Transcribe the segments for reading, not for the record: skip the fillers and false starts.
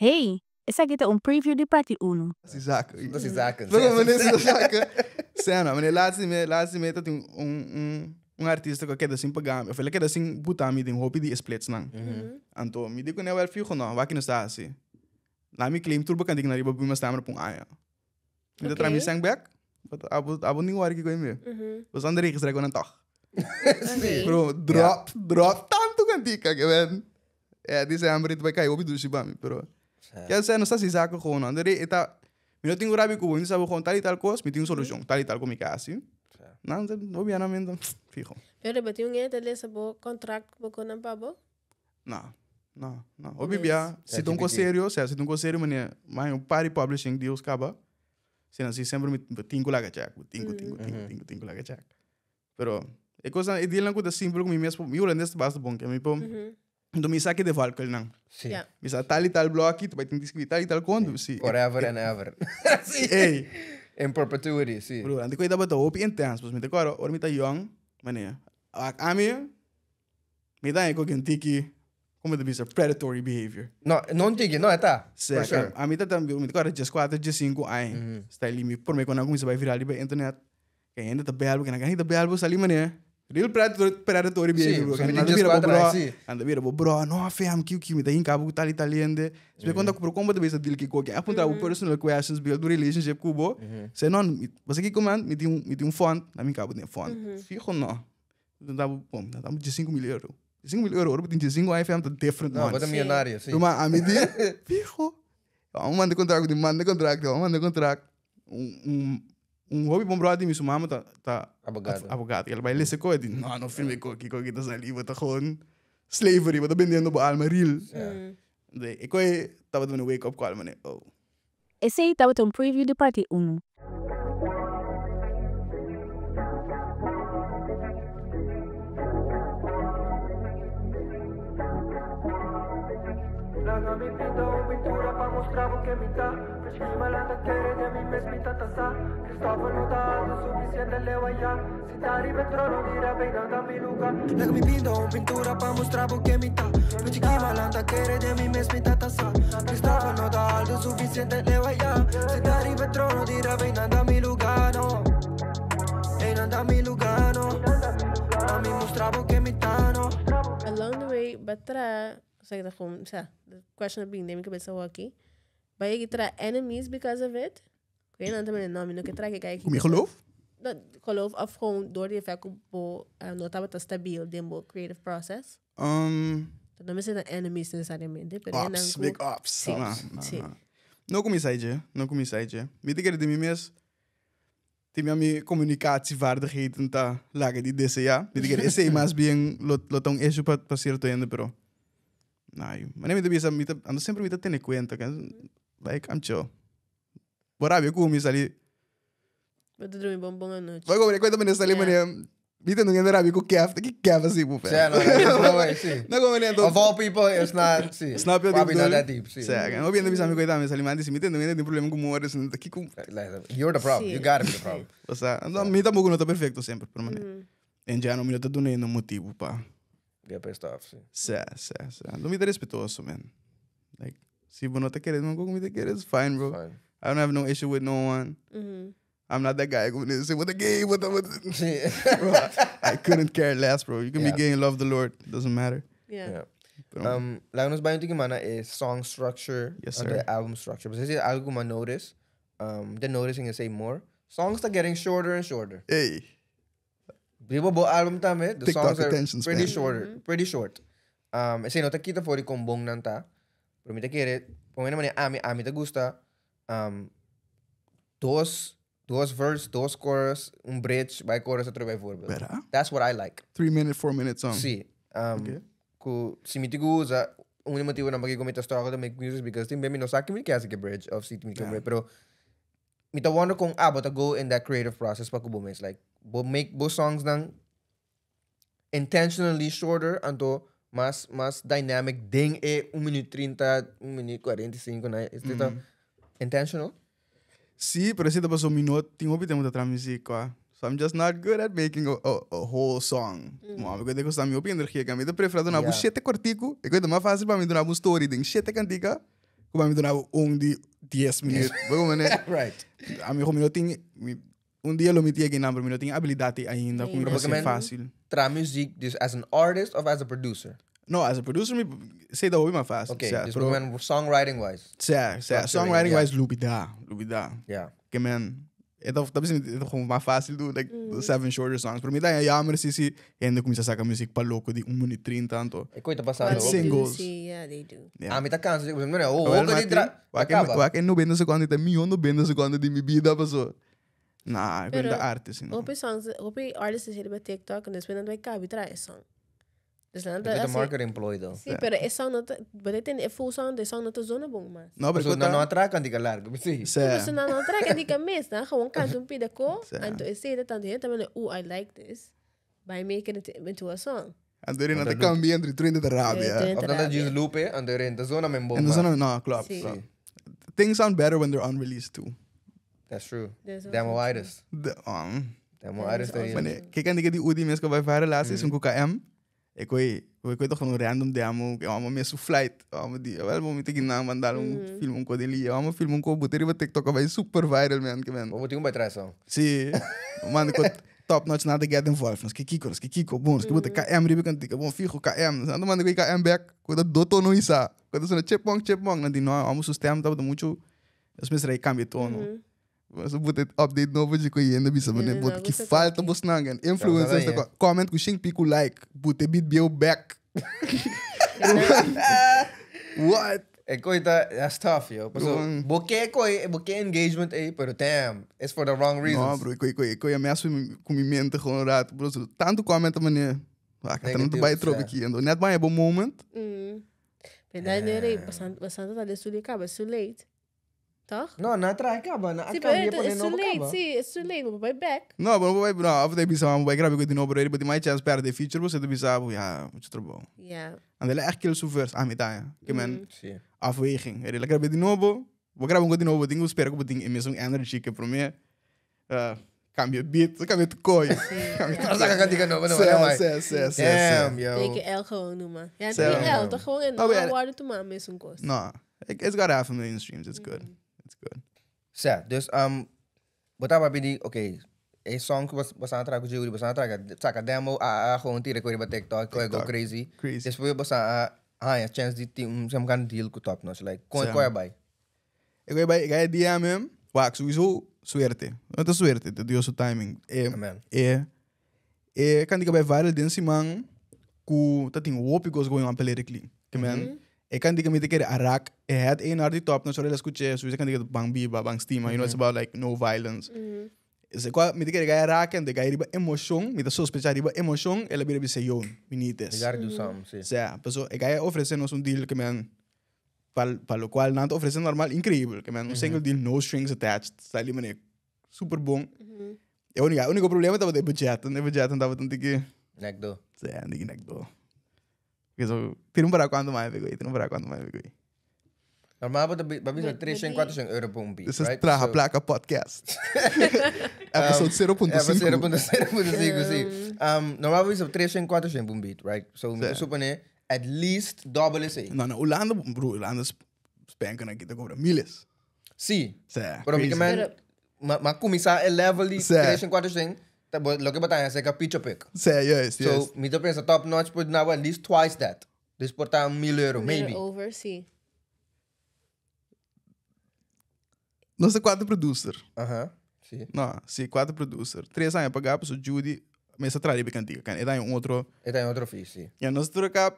Hey, esaki ta un preview di parti unu. Si zaken. No si zaken. Luego meneer si zaken. Sena, meneer laatste me, laatste me dat un un un artista ku a keda sin paga mi, of el a keda sin buta mi den hopi di e splits nan. Anto mi di kuné wel fiho no, wak no sta hasi. Laat mi claim tur bo kantik nan riba Buma Stammer pa un aña. Mi ta traha mi sèn bèk, but abo abo ni wòri kiko mi. Bo sa anda registrá ku nan tòg. Bro, drop, drop tantu kantika ke men. E december ta bai kai hopi dushi pa mi, pero ke sè no sa si sa ku gewoon no. E ta, mi no tin ku rabia ku bo, mi sa bo gewoon tal i tal kos, mi tin un solushon, tal i tal ku mi ke hasi. Nan ta obianamente fiho. Pero bo tin un hende ta lesa bo kontrakt ku bo konan pa bo? No, no, no. Hopi bia, si ta un kos serio, sea, si ta un kos serio manera, man, un par di publishing deals kaba, si nan si semper mi tin ku laga check, tin ku, tin ku, tin ku, tin ku, tin ku laga check. Pero e kosnan, e dealnan ku ta simpel ku mi mes por, mi hulandes ta basta bon, ke mi por, enton mi sa ke de valkuilnan. Si. Ja. Mi sa tal i tal bloki, ta bai tin di skribi tal i tal konto, si. Forever and ever. Si. Ey. In perpetuity, si. Bro, antes ku e tabata hopi intens, pues mi ta kòrda ora mi ta yòn, manera, ami, Mi ta haña ku un tiki, como ta bisa, predatory behavior. No, no un tiki, no, e ta. Sí, For sure. ami ta tambe, mi ta kòrda dieskuater, diesinku aña. Style mi promé ku nan kuminsá bai viral riba internet. Ke hende ta bèl bo, ke nan hende ta bèl bo sali manera. Real predatory, predatory behavior, bro. Sí, Nan ta bira bo bro, nan ta bira bo bro, no fam, kiu kiu, mi ta hinka bo ku tal i tal hende. Despues konta ku, pero kon bo ta bisa deal ki koki? A puntra bo personal questions, build un relationship ku bo. Sey no, bo sa kiko man, mi tin un, mi tin un fund, nan mi hinka bo den e fund. Fijo no. Nan ta bom, nan ta diesinco mil euro. Diesinco mil euro, ora bo tin diesinco aña fam ta different No, bo ta man. millonario, si. Ruma, ami di, fijo. Vamos manda contract, di manda contract, vamos manda contract. Un, un, un hopi bon brother di mi, su mama ta, ta Abogado. abogado. El bai lesa ko, di, no, no firme ko, kiko ki ta sali, bo ta gewoon slavery, bo ta bendiendo bo alma real. De, e koe tabata un wake up call, mane, oh. Esei tabata un preview di parti unu. Laga mi pinta un pintura pa mustra bo ken mi ta. Prechi malanta kere den mi mes mi ta ta sa. Christopher no ta alto suficiente leu aya. Si ta riba e trono di rap ei nan ta mi luga. Laga mi pinta un pintura pa mustra bo ken mi ta. Prechi malanta kere den mi mes mi ta ta sa. Christopher no ta alto suficiente leu aya. Si ta riba e trono di rap ei nan ta mi luga no. Ei nan ta mi luga no. Pa mi mustra bo ken mi ta no. Along the way, ba tra, osea, ta gewoon, osea, the question a bin den mi cabeza awor aki. Ba yega tra enemies because of it? Ku e nan ta mende, no, mi no ke tra ke guy aki. Ku mi geloof? No, geloof of gewoon door di e feit ku bo no tabata stabiel den bo creative process. No mester ta enemies necesariamente, pero e nan Ops, ku big ops. Sí, No, no, sí. no. No kuminsá dje, no kuminsá dje. Mi ta kere di mi mes, tin mi ami communicatievaardigheden ta laga di deseá. Mi ta kere esei mas bien lo lo ta un issue pa pa cierto hende, pero nah, manera mi ta bisa, mi ta ando semper mi ta tene cuenta, like I'm chill. Bo rabia ku mi sali. Bo ta drumi bon bon anochi. Bo kobre kuenta mene sali mene. Mi ta nunca rabia ku Kev, ta ki Kev asi bu fe. Sí, no, no, no way, sí. No como mene Of all people, it's not, sí. Snap je Probably not that deep, sí. Sí, no viene bisa mi koita mi sali man disi mi ta nunca tin problema ku mujer, ta ki ku. You're the problem, Sí. you gotta be the problem. O sea, no, mi tampoco no ta perfecto semper, pero mane. En general mi no ta duna no motivo pa. Get pissed off, sí. Sí, sí, sí. No mi ta respetuoso, man. Like, si bo no ta kere, no mi ta kere, it's fine, bro. Fine. I don't have no issue with no one. I'm not that guy ku say, bo ta gay, bo ta, bo ta. Sí. Bro, I couldn't care less, bro. You can Yeah. be gay and love the Lord. Doesn't matter. Yeah. Yeah. Pero, Laga nos bai un tiki mas na e song structure Yes, of sir. the album structure. Pasobra esei algo ku mi a notice. The noticing esei more. Songs ta getting shorter and shorter. Ey. Riba bo album tambe, the TikTok songs are attention pretty span. shorter, pretty short. Esei no ta kita for di kon bon nan ta, pero mi ta kere, por meno manera ami, ami ta gusta dos, dos verse, dos chorus, un bridge, bai chorus otro bijvoorbeeld. Bera? That's what I like. 3 minute, 4 minute song. Sí. Okay. Ku si mi tin ku usa, un di motivonan pakiko mi ta struggle to make music is because tin bia mi no sa ki mi ke hasi ke bridge of si mi ke Yeah. bridge, pero Mi ta wonder kon abo ta go in that creative process pa ku bo mes. Like, bo make bo songs nan intentionally shorter anto mas mas dynamic den e un minuut 30, un minuut 45 na. Is dit mm. intentional? Sí, pero esei ta paso mi no tin hopi tempo ta traha muziek kwa. So I'm just not good at making a, a, a whole song. Mm. Mo, mi kosta mi hopi energia. Mi ta prefera duna bo Yeah. shete kortiku. E koe ta mas fácil pa mi duna bo un story den shete kantika. Ku mi duna un di 10 minuut. Bo mane, Right. Amigo, mi no tin, un dia lo mi tin aki pero mi no tin habilidad ainda, ku mi Ainda. ta Porque fácil. Tra music dus as an artist of as a producer? No, as a producer, mi sei dat ook maar fácil. Okay, Sa, dus pero, men songwriting wise. sa, sa, Structuring, songwriting ja. wise, lubida, lubida. Ja. Ke men, dat is het gewoon maar fácil doen, like seven shorter songs. Pero mi da jammer si si hende comienza a sacar muziek pa loco di 1 minuut 30 tanto. Ik weet het But pasando. they do Singles. see, yeah, they do. Ja. Ah, mi ta cansa. Ik ben oh, Wel, ook die Martin, dra. Waar ik 90 seconden, de miljoen 90 seconden di mi vida pasó. Nah, ik ben Pero, de artist. No. Hopi songs, hopi artists zitten bij TikTok en dus ben bij kabi draai song. Dus dan Ik ben de marketing ploy though. Sí, pero e song not, but it in full song, de song not de zonneboom maar. No, pero So, ik nou, nou, tra kan die largo. Zie. Dus dan dan trek die kan mis, dan gewoon kan doen pida ko, Ja. en toen is het dan de hele oh I like this by making it into a song. En door dat kan entre 30 de rabia. Ja, Of dan dat je loop en de rent. De zona mijn bom. En dan zijn no, klopt. Sí. klopt. Things sound better when they're unreleased too. That's true. Dus ook Demo itis. Demo Ja, itis. dat is Maar nee, kijk en ik die Udi mensen bij haar relaties, een KM. Ik weet toch gewoon een random demo, ik allemaal mensen flight, allemaal die, wel moet ik naam want daar een film een kodeli, allemaal film een ko boter TikTok bij super viral man, ik ben. Wat moet je doen bij Treso? Sí, man, ik top notch na de get involved. Nos que Kiko, nos que Kiko, bom, nos que bota KM ribe cantica, bom, fijo KM. Nos manda que KM back, quando do tono isa. Quando sono chipmunk, chipmunk, nan di no, amo su stem tava muito. Eu me serei cambio tono. Mas eu botei update novo de coisa bisa, Nee, mas nee, bota não, que você falta tá bos nangan. Influencers Ja, tá comment ku xing pico like, botei beat bio back. What? Ik weet dat, that's tough, yo. So, Mm. boke koi, boke engagement, eh, pero damn, it's for the wrong reasons. No, bro, ik ik ameaço com minha mente gewoon raad. Bro, zo, tanto comenta mané. Ah, ik had Negatief, bij trop ja. aqui. En net maar een moment. Ben daar nu re, bastante bastante dat is too late, is too late. Toch? No, na tra acaba, na Sí, acaba, pero je pone it's too novo late, acaba. sí, it's too late, but back. No, maar wij no, of they bisa wij grab ik de novo, but my chance per de feature você bisa, ja, muito trabalho. Ja. En dat echt kill su verse, ah, metà, que men Sim. afweging. Ele grab de novo, vou grab um de novo, tenho espero que tenho mesmo energy que para mim. Cambio beat, cambio de coi. Tra saca cantica novo, no, Sé, no, sé, sé, sé. Damn, yo. TKL gewoon noemen. Ja, Zo. TKL, toch gewoon in Oh, maar ja. woorden te maken met zo'n kost. No, it's got half a million streams. It's good. It's good. Sa, dus, wat daar bij die, oké, een song was aan het raken, Judy, was aan het raken, saca demo, ah, gewoon tira koi bij TikTok, koi go TikTok. crazy. Crazy. Dus we was aan, ah, ja, chance die team, ze gaan deal ku top notch, like, koi Zo. koi bij. Ik weet bij, ik ga DM hem. Wacht, sowieso suerte. Het is suerte, dat is timing. Amen. Kan ik bij viral den man ku dat ding hoop ik was going on politically. Que man, ik kan die met keer arak, het een naar die top, nou sorry, escuché, sowieso kan ik bang biba, bang stima, you know it's about like no violence. Is ik met keer ga raak en de ga riba emotion, met de sospecha riba emotion, ela bira bisa yon, we need We this. gotta do something, sim. Sea, pues ik ga ofrecernos un deal que man, pa lo cual nada ofrece normal increíble, que man, un single deal, no strings attached, sali meneer, super bom. E única, único problema estava de budget, de budget estava tanto que, Nek do. sea, ni que do. Que so, tira um para quanto mais, pegou, tira um para quanto mais, pegou. Normaal wordt het bij 300, die- 400 euro per een beat, This is right? Traja So- Placa Podcast. Episode 0.5. Ja, 0.0.5, sim. Normaal is het 300, 400 per een beat, right? So, we Sim. supponen at least double is No, no, Holanda, bro, Holanda spanken aqui, tá cobra miles. Sim. Sea, Pero crazy. mi man, Pero- ma começar a level de Sim. 300, 400, tá bom, lo que botar é que pitch pick. Sea, yes, yes. So, mi to pensa top notch por now at least twice that. Dus por tá 1000 euro, maybe. Over, sí. Nós é quatro producer. Aham. Sim. Não, sim, quatro producer. 3 anos pagar, pessoa Judy, mas essa traria cantiga, kan. E daí um outro. E tem outro fee, sim. Ja, nós troca.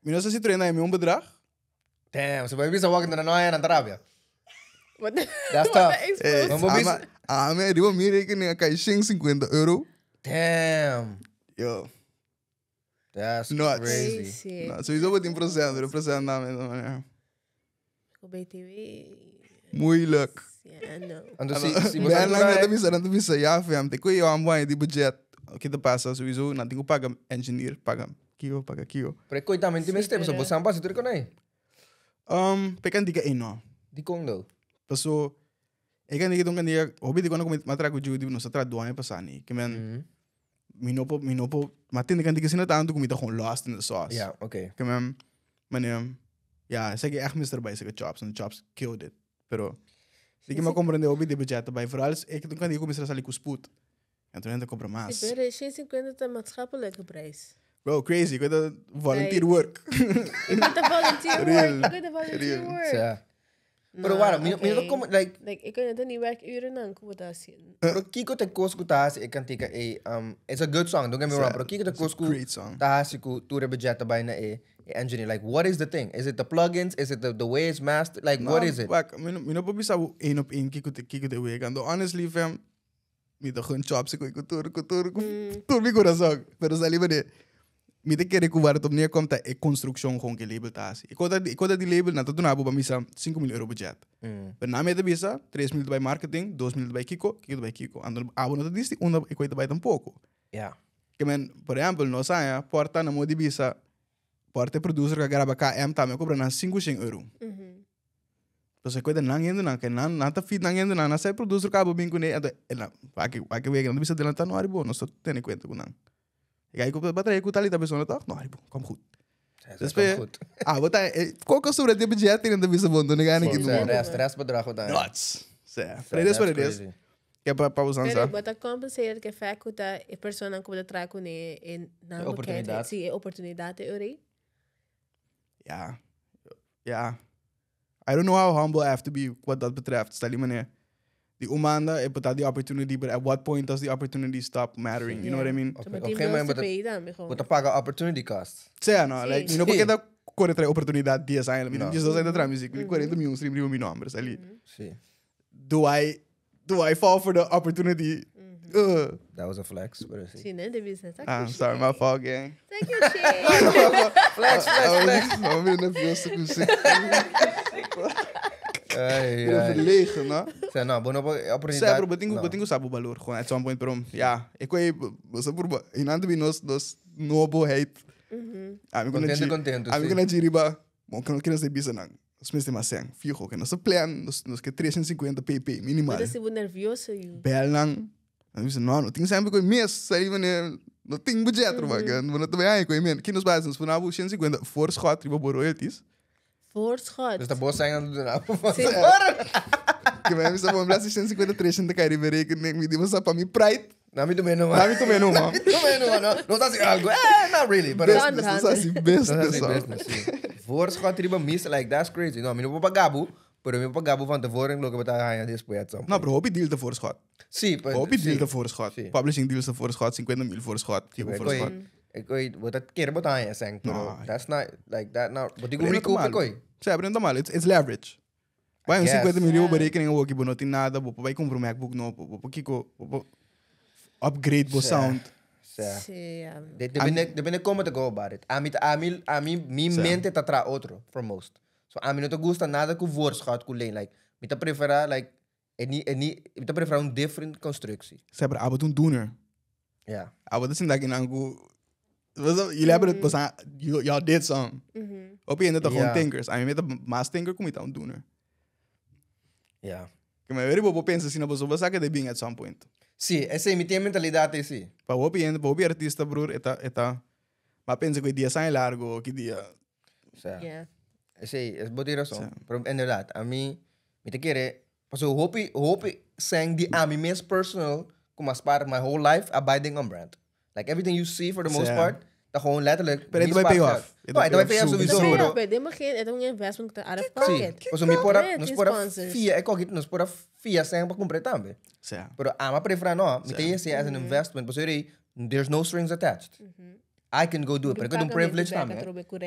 Nós se treina em um bedrag. Damn, se vai bisa walking na noia na Arabia. What That's tough. Eh, Vamos ver ama, ama, riba mi rekening cai 150 euro. Damn. Yo, That's Nuts. crazy. Crazy. nou, sowieso wat 10%, procent nou, man. BTW. Moeilijk. Ja, no. Então, se, se você Ben lang trai- net bisa, net bisa, ja, fam, te koe yo am die budget. O que te passa, sowieso, na tingo paga engineer, paga kio, paga kio. Pero coitamente me tempo, so você não passa tudo com aí. Pekan diga eno. Di Congo. Paso, ik kan diga don diga, hobi di kono ko matra ko judy no sa tra do ano pasani. Que men, mi no po, ma tende kan diga sina tanto ko mi ta gewoon lost in the sauce. Ja, oké. Que men, meneer, Ja, esaki echt mester bai saka Chops, en Chops killed it. Pero, di ki mi a comprende hopi di budget ta bai, vooral ik toen kan di kuminsá sali ku spoed. En toen hende cobra mas. Sí, pero 150 ta maatschappelijke prijs. Bro, crazy. Ik weet dat volunteer work. Ik weet dat volunteer Real. work. Ik weet dat volunteer Real. work. Ja. No, Pero waarom? Mi no oké. kom, like, Like, ik kan het niet werkuren dan, hoe dat zien. pero kiko te kos ku ta hasi e kantika e, it's a good song, don't get me wrong, pero kiko te It's a kos ku great song. ta hasi ku tur e budget ta bai na e, e engineer. Like, what is the thing? Is it the plugins? Is it the way it's mastered? Like, what is it? Wak, mi no por bisa bo één op één kiko te wega. Ando honestly, fam, mi ta gun chops ku ku tur ku tur ku tur mi corazón. Pero sali ba de, mi te kere ku waar het op neerkomt, ta e constructie gewoon ke label ta hasi. Ik kota die label, na tot na bo misa 5 miljoen euro budget. Pero na mi te bisa, 3 miljoen bij marketing, 2 miljoen bij Kiko, Kiko bij Kiko. Ando abo no te disti, unda ik weet bij tampoco. Ja. Ke men, por ehempel, nos aña, porta na modi bisa, porta producer ka graba KM tambe cobra na 500 euro. Dus ik weet nang yendo nang, ke nan nan ta feed nang yendo nang, na sai producer ka bo bin kune, ando ela, waki waki wega, no bisa adelanta no aribo, no so tene cuenta ku nang. Ik ga op battery ku talita persona toch? No aribo, kom goed. Dus komt pe- goed. Ah, wat hij, koko sobre de budget in de bisa bondo, ne ga ik Ja, doen. rest bedrag wat daar. Nuts. Zé, pero it is what it is. Ik heb pa usanza. Pero bota compenseren que fact dat e persona ku bota trago ne e na E oportunidad. Sí, e oportunidad e ori. Ja. Ja. I don't know how humble I have to be wat dat betreft. Stel je meneer. Die umanda, ik betaal die opportunity, but at what point does the opportunity stop mattering? You know what I mean? Op So, een maar gegeven moment moet moet het Moet te pakken opportunity cost. Sea, no, Sí. like, no porque da corre trae oportunidad 10 años, mi No. no. 12 años atrás music, mi 40 miljoen stream riba mi nombre, sali. Sí. Do I fall for the opportunity? Ugh. That was a flex, pero sí. Sí, né, de business. Ah, sorry, my fault, gang. Thank you, Shay. Flex, flex, flex. I'm weer nerveus, ik Ai, ben ai. verlegen, no? Sea, no, bueno, oportunidad. Zij, bro, betingo, no. betingo sabe o valor, gewoon at some point, pero ja, ik weet, você por in ante bi nos nos noboheid. Ah, mi Contento, contento, Ah, mi sí. kuna jiriba, bom, que não quero ser bisa nang. Os meus temas sen, fijo, que nosso plan, nos que 350 pp minimal. Bota se nervioso you. Bel nang. Dan disse, não, não tem sempre com mês, sai meneer, não tem budget, man, não tem aí com mês. Que nos base, nos funabo 150 voorschot, riba bo royalties. Voorschot. Dus de bos zijn aan het doen. Sí. Que vai me saber, bless 153 de cair berekening, me deu pa mi pride. Na mi também não, Na mi também não, man. Também não, não. Não está assim algo. Eh, not really, but Business, não está assim, Não está business. assim ó. business, sim. Voorschot riba mis, like that's crazy. No, mi não vou pagar, bu, pero mi vou pagar bu van tevoren lo que botar ganhar depois at some Não, point. pero hobby deal de voorschot. Sim, pero Hobby deal sim. de voorschot. Sim. Publishing deals de voorschot, 50 mil voorschot, tipo Ik voorschot. weet, ik weet, wat dat keer botar ganhar, sen, pero No. that's not like that not. But digo Pero não tá recoup, mal. koi. Sim, pero não tá mal, it's leverage. Vai I uns guess. 50 mil berekening ook, ik não tem nada, vou vai comprar um MacBook novo, vou kiko, vou upgrade bo Sim. sound. Sim. Sí, ja. Depende, depende como te go about it. A mí, mi Sí. mente te trae otro, for most. So, a mí no te gusta nada que voorschot, que leen. Like, mi te prefera, like, en mi te prefera een different constructie. Ze hebben aber een doener. Ja. Aber dat zijn dat in angu. Jullie hebben het pas aan, y'all did some. Op je net gewoon Ja. thinkers. I mean, met de maas thinker kom je dan doener. Ja. Ik ben weer op pensa assim, na pessoa saca de being at some point. Sí, esa es mi tiene mentalidad, eh, sí. Pa op je op je artista broer, eta maar pensa que dia zijn largo, que dia. O sea, Ja. sí, es vos tienes razón. Sí. Pero inderdaad, a mí, mi te quiere, so, hopi, hopi, saying die a mí mes personal, como as part of my whole life, abiding on brand. Like, everything you see for the most Sí. part, dat gewoon letterlijk. Pero het mi bij spaar payoff. geld. Het No, het bij payoff sowieso. sowieso. Pero, pero- pero, de begin, het is een investment out of Sí, pocket. o sea, mi pora, Nee, nos het pora sponsors. fia, ik ook nos pora fia zijn pa comprar tambe. Ja. Pero ama prefera no, mi te ese as an investment, pues eri, there's no strings attached. I can go do it, pero ik heb een privilege tambe.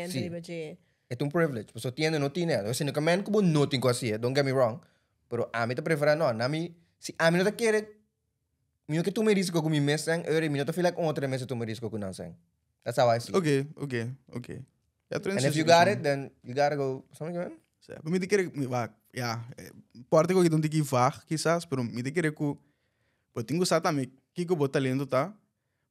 Sí. Sí. É um privilege. Pessoa tiene no tiene. O sea, no man como no tengo así, don't get me wrong. Pero a mí te prefera no, na mi si a mí no te quiere, mi no que tú me risco con mi mes en, eri, mi no te feel like otra mes tú me risco con nan. That's how I see. it. Oké. Ja, And if you got it, then you gotta go. Something man? Ja, maar mi te kere, ja, parte ko un tiki vaag quizás, pero mi te kere ku, bo tingo sa tambe kiko bo talento ta.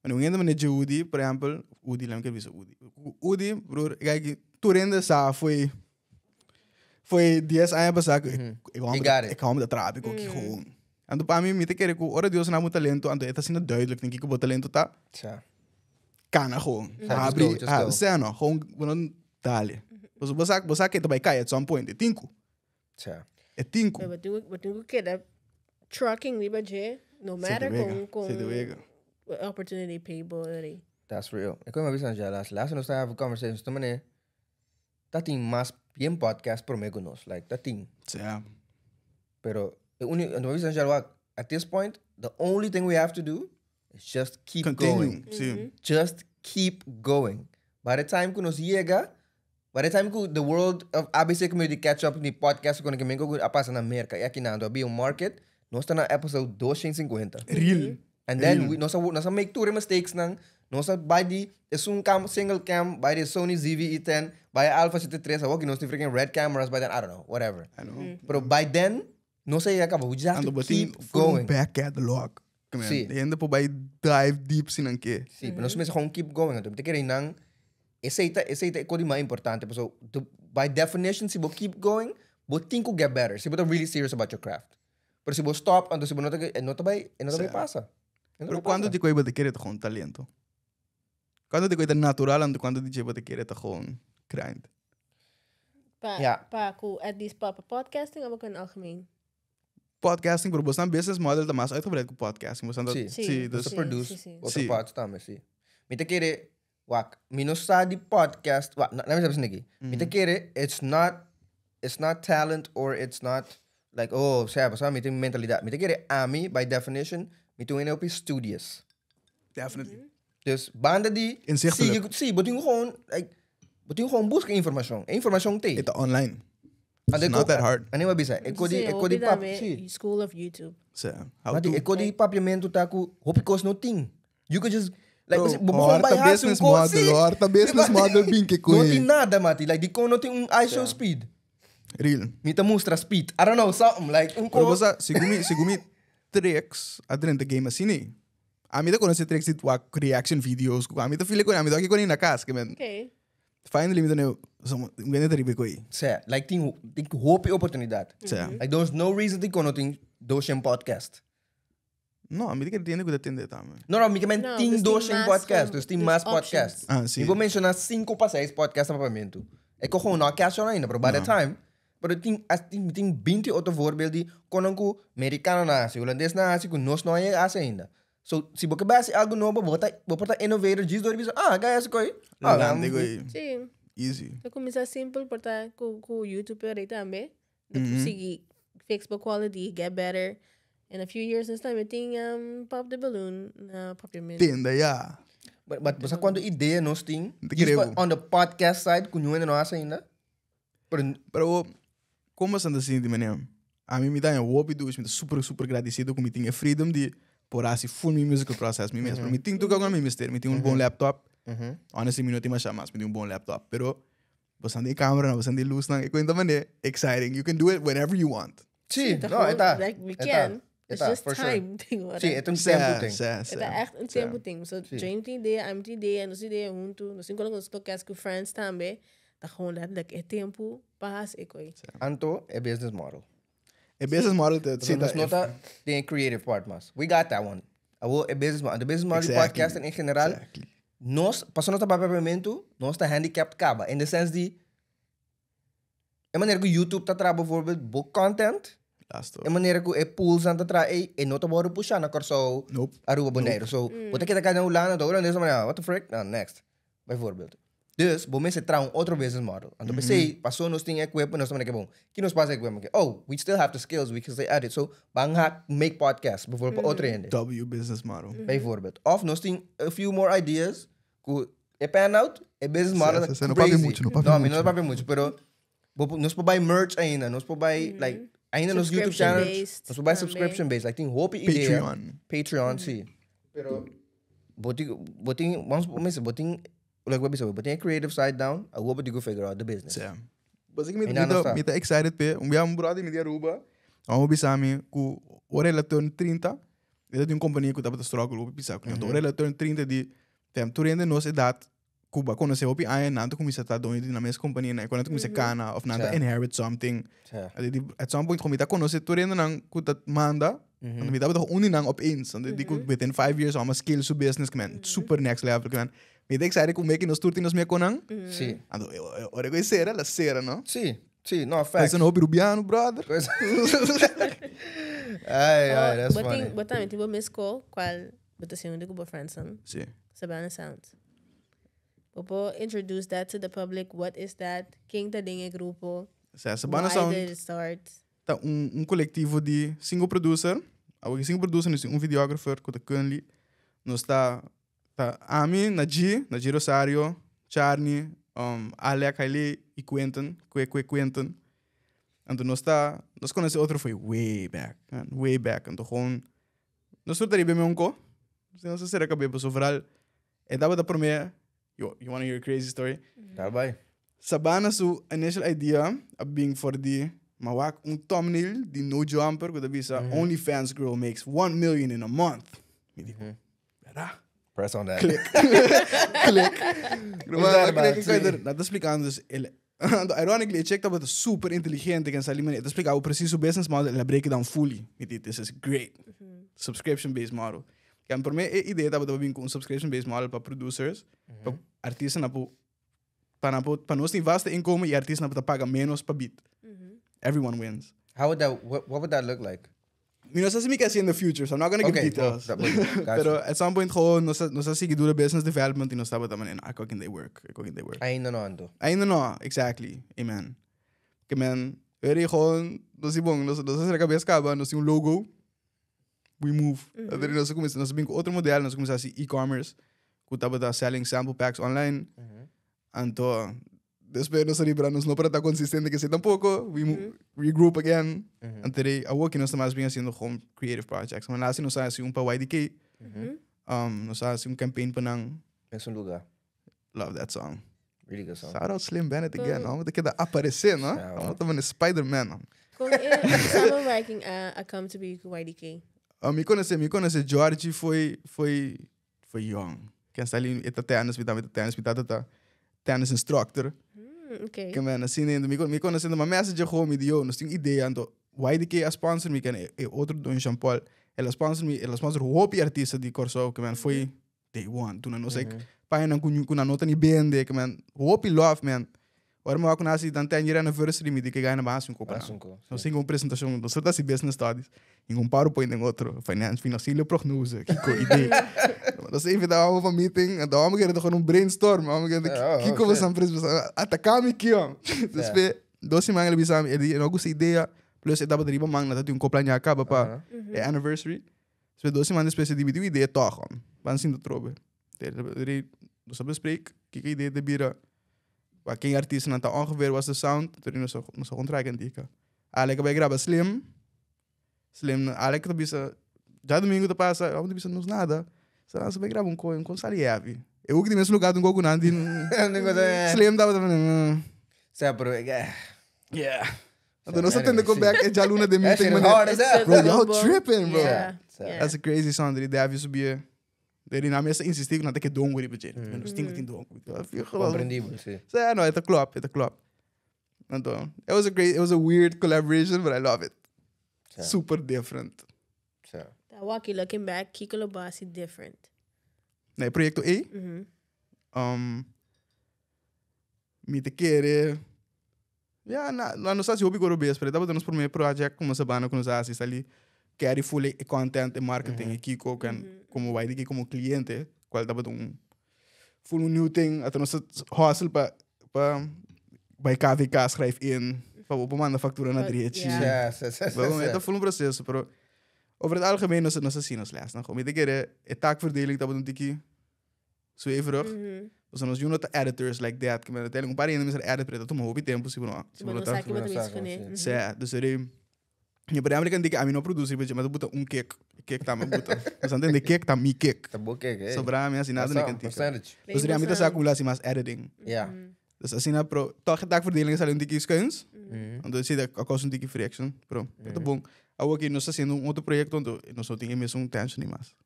Maar nu ngende meneer Udi, por ehempel, Udi, laat me kijken Udi. Udi, broer, kijk, toen sa foi foi 10 anos passado, ik hou You me got it. ik hou me de trap, ik ook gewoon. En toen pa mi mi te kere ku, ora Dios na mo talento, anto eta sina duidelijk, denk ik bo talento ta. Tja. Kana gewoon. just Abri, go, just ah, go. seno, gewoon, gewoon dale. Paso bo sa, bo sa ke ta bai kai at some point, e tin ku. Tja. E tin ku. Pero bo tin ku, bo tin ku keda trucking riba dje, no matter kon, kon Se te wega. opportunity pay bo eri. That's real. Ik kom bisa ja laatst. Laatst nos have a conversation. Toen meneer, dat tin mas bien podcast prome ku nos. Like, dat tin. Tja. Pero, e uni, en toen bisa ja, at this point, the only thing we have to do is just keep Continue. going. Si. Just keep going. By the time ku nos yega, by the time ku the world of ABC community catch up ni podcast ku que ku a pasa na Merca y aki na ando abi un market, nos ta na episode 250. Real. And then we nos nos make two mistakes nang nos buy the es un cam single cam buy the Sony ZV-E10 buy Alpha 73 awor nos tin freaking red cameras by then I don't know whatever. I know. Pero by then no se yega we just have Ando to bo tin keep full going. back catalog. Come Si. on. Hende por bai dive deep sin nan ke. Si, pero nos mester gewoon keep going. Anto, mi ta kere nan, esei ta, esei ta e kos di mas importante. Paso, the, by definition, si bo keep going, bo tin ku get better. Si bo ta really serious about your craft. Pero si bo stop, anto si bo no ta, e no ta bai, e no ta bai Sa. pasa. E no ta Pero bai cuando pasa. di koi bo ta kere ta gewoon talento? Cuando di koi ta natural, anto cuando di dje bo ta kere ta gewoon grind? Pa, Ja. pa ku at least pa, pa podcasting of ook in het algemeen? Podcasting, pero bo business model ta mas uitgebreid ku podcasting. Bo dat, Si. si, Si. dus Bo ta Si, produce si, si. otro Si. parts tambe, si. Mi ta kere, wak, mi no sa di podcast, wak, laat me even sniki. Mi ta kere, it's not talent or it's not like, oh, sa, sa, mi tin mentalidad. Mi ta kere, ami, by definition, mi tin un studious. Definitely. Dus banda di... Inzichtelijk. Si, si, bo tin gewoon, like, bo tin gewoon busca informacion. E informacion t'ey. It's online. And It's not that hard. Anima bisa, e ko di, e ko di Hopi pap, daarmee, si. School of YouTube. So, how Mati, to. e ko di papiamento ta ku hopi kos no tin. You could just like Bro, bo gewoon horta bij haast business un ko- model, si. horta business model binke No koe. tin nada, mati. Like, di kon no tin un iShow speed. Real. Mi ta mustra speed. I don't know, something like un Pero ko. bosa, según mi tricks adrente game assim, né? A mim tá conhece tricks de tua reaction videos. A mim tá filho com a mim tá aqui com na casa, que man. Ok. Finally me deu, um grande tribe coi. Sê, like tin hopi oportunidad. Sê. Like there's no reason di kon no tin doshen podcast. No, a mim que tiene que atender também. No, mi ke men No, tin dus tin doshen mas podcast, gewoon- dus tin dus mas options. podcast. Ah, si. Mi por menciona 5 pa 6 podcast na papiamento. E ko gewoon no cash on ainda, pero by the time, pero tin as tin tin 20 otro voorbeeld di konon ku Americano na hasi, Holandes na hasi, ku nos no hasi ainda. So, si bo ke bai hasi algo nobo, bo ta bo por ta innovator, djis door bisa, ah, gai hasi koi. Ah, Grande coi. Si. Easy. Eu começar simple, porta com com YouTube aí também. Depois seguir fix the quality, get better. In a few years this time, I think pop the balloon na papiamento. Tenda, ja. But but sa cuanto idea nos tin, Te djis creo. on the podcast side, ku ningún no hasi ainda. Pero Pero como santa assim de maneira? A mim me dá um hobby do, me super super agradecido com me tinha freedom de por assim full mi musical process mi mesmo. Mi tinha tudo agora mi mister, mi tinha um bom laptop. Honestly, mi não tinha mais chamas, mi tinha um bom laptop, pero você anda em câmera, não, você anda em luz, não, e coisa maneira exciting. You can do it whenever you want. Si, Tá no, gewoon, e ta. Like, we E ta, can. e It's ta, just for sure. time. Ding, Si, e ta un tempo ting. Sé, Het sé. is echt een tempo ding. So, James tem ideia, I'm tem ideia, nos ideia junto. Nós enquanto nós tocamos com friends também. Tá gewoon letterlijk het tempo pas ik oi. Anto, e business model. E business model, dat So, nos no ta den creative part mas. We got that one. Awo, e business model. The business model di Exactly. podcasting in general. Exactly. Nos, paso nos ta papiamento, nos ta handicapped kaba. In the sense di, e manera ku YouTube ta tra bijvoorbeeld bo content, Laatste. e manera ku e pools aan ta tra, e, e no ta worden pusha na Kòrsou, Nope. Aruba, Bonaire. So, bo ta keda kai na Hulanda, ta Hulanda, manera, what the frick? Nou, next. Bijvoorbeeld. Dus, bo mester tra un otro business model. Anto p'esei, paso nos tin equipment, nos ta manera bon. Ki nos pasa equipment? Oh, we still have the skills, we can still edit. So, ban haak make podcast, bijvoorbeeld, pa otro hende. W business model. Bijvoorbeeld. Of nos tin a few more ideas ku e pan out, e business model Si, si, no papia crazy. mucho, no papia No, mi mucho. no papia mucho, pero bo, nos por buy merch ainda, nos por buy, like, ainda nos YouTube channel, Subscription-based nos por buy tambe. subscription based, like tin hopi idea. Patreon. Patreon, si. Pero bo tin, bo tin, vamos por bo tin, like what we said, bo tin a creative side down, I hope you go figure out the business. Sim. Basi mi Ainda não está. mi ta excited pe. Um dia um brother mi di Aruba. Vamos bisa mi ku ora ela turn 30. Ela tem uma companhia que tava struggle op bisa ku. Então ora ela turn 30 di tem tu rende nos idade Cuba conhece opi ai nanto começa ta dono di na mesma companhia né quando começa cana of nanta Sim. inherit something. Si. Ade di at some point kom ta conhece tu rende nang ku dat manda. Want mi tava toch unie nang opeens. Want die within 5 years allemaal scale su business man. Super next level man. Mi ta excited ku Mickey nos tur tin nos mekonan. Sí. Anto, ora ku e sera, la sera, no? Sí, sí, no, facts. Pues no hopi rubiano, brother. Pues- Ai, ai, that's Bo funny. tin, bo tambe tin bo mes school, cual bo ta haciendo cu bo friends nan. Sí. Sabana Sounds. Bo por introduce that to the public. What is that? Ken ta den e grupo? Sea, Sabana Why Sound did it start? ta un, un colectivo di cinco producer. Awor ki cinco producer, nos tin un videographer ku ta Kunli. Nos ta, ta ami, Naji, Naji Rosario, Charny, um, Alec Haile y Quentin, Kwe Kwe Quentin. Anto nos ta, nos conoce otro foi way back, man, way back. Anto gewoon, nos tur ta riba e meun ko. Si nos a sera kab'é, paso vooral, e tabata promé, you, you wanna hear a crazy story? Dal bai. Sabana su initial idea a bin for di ma wak un thumbnail di No Jumper ku ta bisa OnlyFans girl makes 1 million in a month. Mi di, Bera? Press on that. Click. Click. What's that about? Click, click, Na ta splikando dus el ironically e chick tabata super inteligente ken sali manera. E ta splikabo precies su business model, el a break it down fully. Mi di, this is great. Subscription based model. Ken por mi e idea tabata pa bin ku un subscription based model pa producers, pa artistanan por Pa nan por, pa nos tin vaste inkomen y artistanan por ta paga menos pa beat. Everyone wins. How would that, what, what would that look like? Mi no sa si mi ke hasi in the future, so I'm not gonna give Okay, details. well, that- gotcha. Pero at some point gewoon nos a, nos a sigui dura business development y nos tabata manera, ah, kokin they work, kokin they work. Ainda no anto. Ainda no, exactly. Amen. Ke men, weet je, gewoon, nos di bon, nos, nos a sera cabeza caba, nos tin un logo, we move. Mm -hmm. Nos a cuminsa, nos a bin cu otro model, nos a cuminsa haci e-commerce, cu tabata selling sample packs online. Mm -hmm. Anto, despues nos a ribra, nos no para ta consistente que tampoco, we mm -hmm. regroup again. Mm -hmm. Anto, awor que nos ta mas bien haciendo gewoon creative projects. Maar laatst nos a haci un pa YDK, mm -hmm. nos a haci un campaign pa nan. Es un lugar. Love that song. Really good song. Shout out Slim Bennett again. No? Te keda aparecer, no? Vamos a poner Spider-Man. Con e samenwerking a, a come to be cu YDK? Mi conoce, mi conoce Georgie foi, foi, foi young. Ken sta ali, eta tennis, mi tambe ta tennis, mi tata ta tennis instructor. Okay. Ke men, asina, mi, mi conoce, ma message gewoon, mi di, yo, nos tin idea, anto, YDK a sponsor mi, ken e, e otro don Jean Paul, el a sponsor mi, el a sponsor hopi artista di Kòrsou, ke men, foi day one. Duna nos ek pañanan ku ku nan no ta ni bende, ke men, hopi love, man. Ora mi wak ku nan hasi nan 10 year anniversary, mi di ke gana ban hasi un kopa nan. Nos tin un presentashon, nos ta hasi business studies, in un PowerPoint en otro, finance, financiële prognose, kiko idee. Nos a invita amo pa meeting, anto amo kere ta gewoon un brainstorm, amo kere kiko bo san pres, ataka mi kion. Despues, dos siman el a bisa mi, e di, e no gusta idea, plus e tabata riba man, nan ta tin un kopla ña kaba pa e anniversary. Despues dos siman despues e di mi tin un idea tòg, hòm. Ban sinta trobe. Nos a bespreek kiko idea ta bira, pa ken artistanan ta ongeveer was de sound, tur nos a nos a kontra ken dika. Alek a bai graba Slim, Slim, Alek ta bisa djadumingu ta pasa, abo ta bisa nos nada, sa nan sa bai graba un ko, un ko sali heavy. E hoek di mes lugar un ko ku nan tin, Slim tabata Sea, pero eh. Yeah. Anto nos a tende ko back e djaluna den That meeting shit is manera, hard as hell. Bro, y'all tripping, bro. Yeah. Yeah. That's a crazy song. Drie Davy subie. Drie na mesa insisti ku nan ta ke dongo riba dje. Nos tin ku tin dongo. Comprendibel, sí. So, no, het a klop, het a klop. Anto, it was a great, it was a weird collaboration, but I love it. Ja. Super different. Ja. Ta waki looking back, kiko lo bo hasi different? Nee, proyecto E. Mi ta kere, ja, na, na nos hasi hopi koro bes, pero e tabata nos prome project como Sabana ku nos hasi, sali carry full e content, e marketing, e kiko, ken como YDK como cliente, cual tabata un full un new thing, ata nos a hustle pa pa bai KVK schrijf in, pa bo por manda factura na Pa- drechi. ja. Ja, sí, sí, sí, Bo, sí. e ta full un proceso, pero over het algemeen nos nos a si nos lesnan. Mi ta kere e taakverdeling tabata un tiki zweverig. Pasobra nos yu no ta editors like that. Ke men uiteindelijk un par di hende mester edit, pero e ta tuma hopi tempu si bo no, si bo Bo no no ta. sa ki bo ta Si bo no bisa sa, kuné. si. Sa, dus er mi por ehempel kan di ke ami no produci riba dje, mi ta buta un kick. E kick ta mi buta. Nos a ntende kick ta mi kick. Ta bo kick, eh. Sobra mi hasi nada That's na all, kantika. percentage. Dus er ami ta sa ku mi hasi mas editing. Ja. Dus asina, pero toch e taakverdeling a sali un tiki skuins. Anto si a causa un tiki friction, pero e ta bon. Awor aki nos ta haciendo un otro proyecto, anto nos no tin e mesun tension ni mas.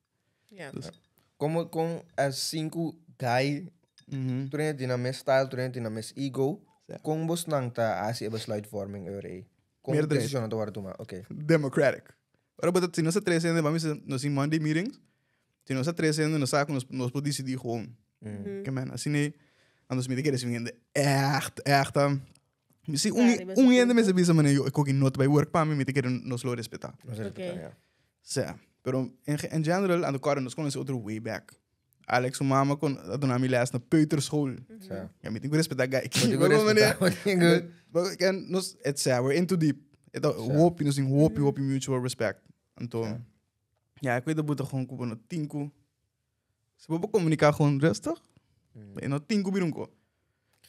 Ja. Dus Como con as cinco guy, tur hende tin nan mes style, tur hende tin nan mes ego. Ja. Con bosnan ta hasi e besluitvorming eur ei? Con Meerderheid. decisionan ta worde tuma? Oké. Democratic. Ora bo ta, si nos ta tres hende, bami nos tin Monday meetings. Si nos ta tres hende, nos sa ku nos, nos por disidí gewoon. Ke men, asina ei, anto mi ta kere si un hende echt, echt, si un, un hende mester bisa manera, yo, e koki no ta bai work pa mi, mi ta kere nos lo respetá. Nos respetá, Oké. ja. Sea, pero in, in general, anto kòrda nos konosé otro way back. Alex su mama kon a duna mi les na peuterschool. Sea. Ja, mi tin ku respetá guy. Bo tin ku respetá, bo tin ku- Maar ken, nos, het sea, we're in too deep. Het hopi, nos tin hopi, hopi mutual respect. Anto, ja, ik weet dat bo ta gewoon ku bo no tin ku. Si bo por komuniká gewoon rustig, e no tin ku bira un ko.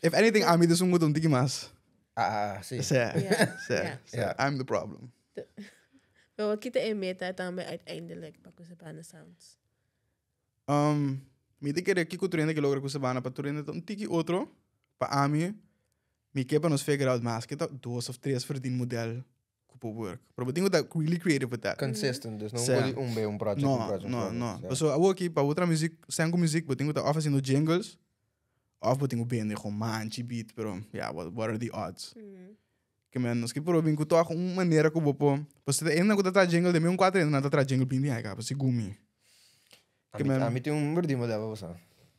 If anything, ami ta esun ku ta un tiki mas. Ah, ah, si. Sea, Ja, sea, ja. sea, Ja. I'm the problem. Maar wat kita e meta tambe uiteindelijk pa ku Sabana Sounds? Mi ta kere kiko tur hende ke logra ku Sabana pa tur hende ta un tiki otro. Pa ami, mi ke pa nos figure out mas ke ta dos of tres verdienmodel ku por work. Pero bo tin ku ta really creative with that. Consistent, dus no Sea. por di un be un project, un No, project, un no, project. no. Sea. Paso awor aki pa bo traha muziek, sèn ku muziek, bo tin ku ta of hasiendo jingles, of bo tin ku bende gewoon manchi beat, pero ja, what are the odds? Ke men, nos ke por bin ku tòg un manera ku bo por, pasobra ta hende ku ta traha jingle den mi un kuater hende nan ta traha jingle bindi ai kaba, segun mi. Ke men, Ami tin un berdí model pa boso.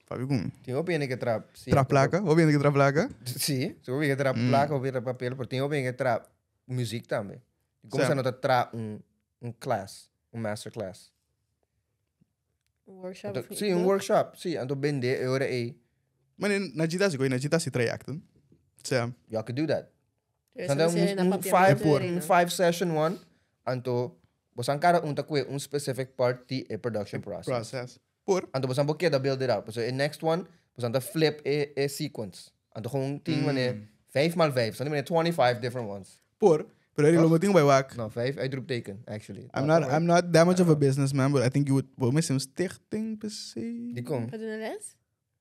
Papi ku mi. Tin hopi hende ke traha si. Traha plaka? Hopi hende ke traha plaka? Si, si hopi hende ke traha plaka, hopi hende ke traha papel, pero tin hopi hende ke traha muziek tambe. Komo Sa. sa no ta traha un un class, un master class. Un workshop Anto, of si, un workshop, si, anto bende e ora ei. Maar na Gita si koe, na Gita si trajecten. Sa. Y'all could do that. Dus Anto dan un, na un papiamento five, erin, un no? five session one, anto bosan kada un ta kue un specific part di e production process. Process. Por. Anto bosan por keda build it up. So e next one, bosan ta flip e, e sequence. Anto gewoon tin wanneer 5 maal 5, so wanneer 25 different ones. Por. Pero Eric, lo tin bij wak. No, 5 uitroepteken, actually. I'm not that much of a businessman, but I think you would, bo mester un stichting per se. Die kom. Pa duna les?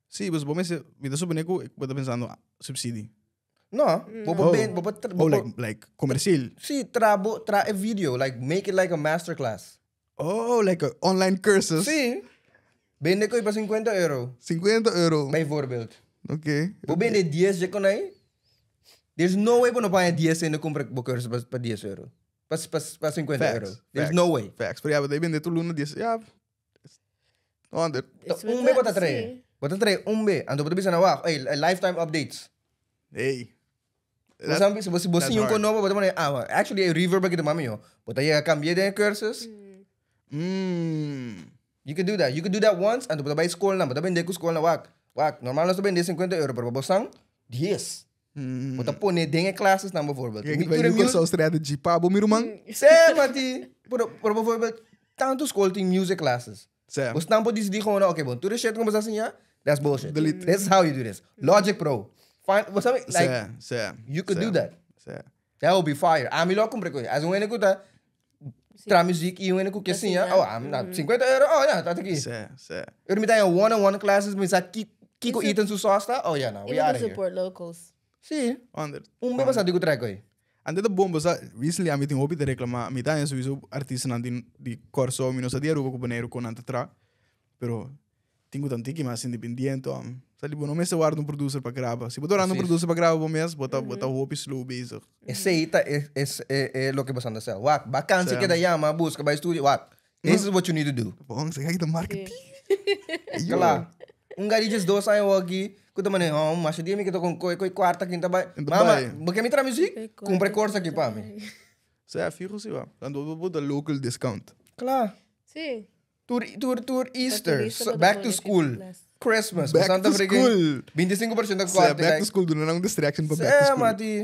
Si, pues bo mester, mi ta supone ku, ik bo ta pensando subsidie. No, bo Oh. ben, bo bo Oh, like commercieel. Si, tra bo tra e video, like make it like a masterclass. Oh, like a online cursus. Si. Bende ko pa 50 euro, 50 euro. bijvoorbeeld. Oké. Bo bende 10 je kon aí. There's no way bo no paga 10 en de compra bo cursus pa pa 10 euro. Pa pa pa 50 Facts, euro. There's facts. no way. Facts. Pero ja, but ik ben dit luna 10. Ja. 100. Is Un met B dat- bota trae. si. Bota trae un B. Anto bota bisa na wacht. Hey, lifetime updates. Hey. Você sabe, se você that's você um hard. novo, bota mane, ah, actually a reverb aqui do mami yo. Bota aí cambia de cursus. You can do that. You can do that once and bota bij school na, bota bende ku school na wak. Wak, normaal nós bende 50 euro, pero bosang 10. Bota pone dingen classes na bijvoorbeeld. Kijk, Mi- bij toere nu mu- zo'n strategy. Pa, bo miruman. Zé, Mati. Por, por bijvoorbeeld, tanto school team music classes. Zé. Você não pode decidir gewoon, oké, bom, toere shit como você assim, ja? That's bullshit. Delete. This is how you do this. Logic Pro. Find, você sabe, like, Zé, zé. you could zé, do that. Zé. That would be fire. A mim logo comprei coisa. As um único tá tra music e um único que assim, Assim, oh, I'm not 50 euro. Oh, ja, tá aqui. Zé, zé. Eu me dá one on one classes, mas aqui Kiko Ethan su sosta. Oh, ja, nou, we Iemand out of here. support locals. Sim. 100. Um bem passado digo treco aí. En dit de bom, basta, recently aan meeting hobby te reclamar, mi dan sowieso artiesten aan die die corso, mi no sa di Aruba ku Boneiru kon aan te tra. Pero tingo tantiki mas independiente am. Sali bo no me se guarda un producer pa graba. Si bo dorando un Precies. producer pa graba bo mes, bota bota hobby slow bezig. Esse aí tá é é é lo que você anda sel. Wak, vakantie Sim. que da yama, busca by studio, wak. This is what you need to do. Bom, você kijk de marketing. Claro. Um gari just dois anos aqui, kuta mané, oh, mas dia me que tô com coi coi quarta quinta vai. In de Mama, bij. porque me tra music? Coi quarta, Compre curso aqui para mim. Zij figo si wa. Dan do bo de local discount. Claro. Si. Tour, tour, tour Easter, turista so- bota back to pone school, class. Christmas, Back Santa to freaking school. 25% Zij korting. back to school doen en dan distraction pa back to É, school. Mati.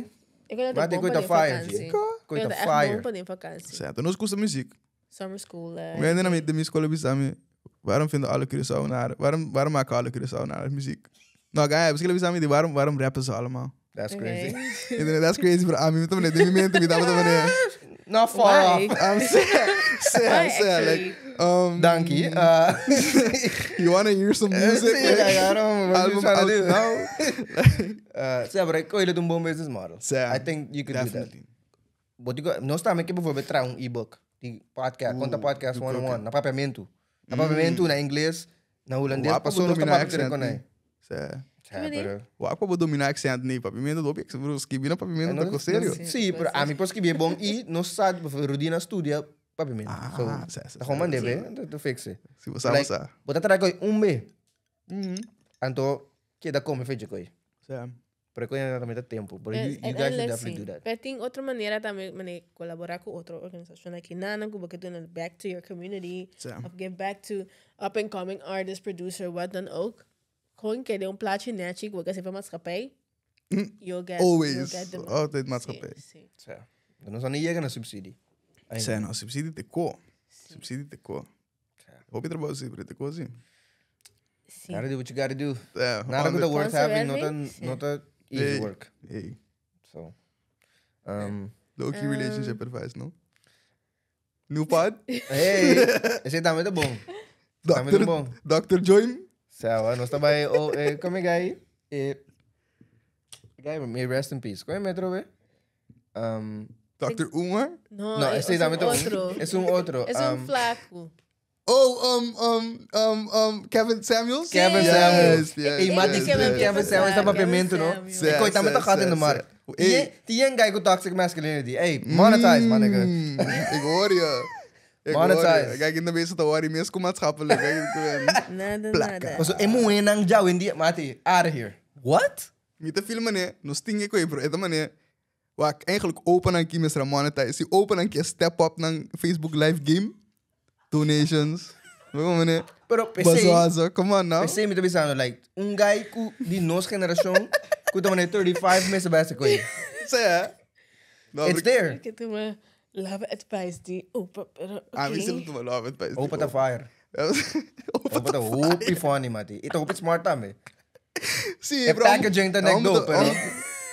Ik wil Mati, dat de gooi bom de pa fire. vakantie. Gooi Ik de wil echt fire. bom pa in vakantie. Zij, dan is kost de muziek. Summer school. eh. Mijn en de school bisami. Waarom vinden alle Curaçaonaren? Waarom maken alle Curaçaonaren muziek? Nou, ga misschien bisami die waarom rappen ze allemaal? That's Oké. crazy. Ik denk, that's crazy voor Ami. Met meneer, met meneer, met meneer. Not far Why? off. I'm sad, sad, Why, sad. actually? Like, Dankie. You wanna hear some music? Sim, yeah, I don't know what you Album trying to out do. now. Sim, maar ik wil doen een business model. Sim, I think you could do that. Definitely. But you got, nós também que bijvoorbeeld traz um e-book. Die podcast, conta podcast 101, na papiamento. Na papiamento, na inglês, na holandês, Wapa passou nos dominar papiamento accent. com niet. Sim. Really? Wapa bo dominar accent niet. Papiamento dopi. Ik bedoel, skibina papiamento tá sério. Sim, pero a mim posso que é bom e não sabe, Rudina studia papiamento. Ah, So, sim, sim, tá com mandebe, tu fixe. Se você sabe, sabe. Bota atrás com um B. Anto, keda come fecha koi. Sa. Pero koi na tambe ta tempo. But you, you guys should definitely do that. Pero tin otro manera tambe, mane colabora cu otro organisacion aki nan, cu bo ke duna back to your community, Sa. of give back to up and coming artist, producer, wat dan ook. Gewoon kede un plaatje nechi cu bo ke haci pa maatschappij. You'll get, you'll Always. get the money. Altijd maatschappij. Si, si. Sa. Dan nos no yega na subsidie. Ainda. Sa, no, subsidie te ko. Subsidie te ko. Hopi trabou si, pero te ko si. Si. Gotta do what you gotta do. Ja, Nada good worth having, not a, Sponsorwerving? not a easy Hey. work. Hey, So, um, low-key relationship advice, no? New pod? hey, esse também tá bom. Também tá Dr. bom. Dr. Join? Sawa, nós tá bij, oh, eh, kom ik guy. Eh, guy, may rest in peace. Kom je metro, be? Um, Dr. Umar? No, no, es esse também tá un otro. É um outro. Es un Um, flaco. Oh, Kevin Samuels? Kevin yes, Samuels. Yes, Hey, maar yes, die yes. Kevin Samuels dat papiamento, no? Samuels. Sì, Ik gooi daar met sì, de gat in de sì, markt. sì. Die Hey. die een guy with toxic masculinity. Hey, monetize, man, nigga. Ik hoor je. Ik hoor je. Monetize. Kijk, in de meeste te horen, meer maatschappelijk. Kijk, ik ben... Nada, Placa. nada. So, emu enang jau in die, mati, out of here. What? Niet te veel, meneer. No sting ik weer, bro. Ito, meneer. Waar ik eigenlijk open aan kiem is monetize. Si open aan keer step up naar Facebook live game. Donations. Waarom, meneer? Pero, PC, Bazaza. Come on now. PC me te pensando, like, un guy ku di nos generación, ku tama na 35 mensen bij ze kooi. Zeg, hè? Nou, It's there. Ik heb me love advice die open, pero Ah, we oké. zullen het wel love advice. Open the fire. Open Open the hoopie funny, mati. Ito hoopie smart tambe. Sim, E bro. packaging ta nek dope, pero.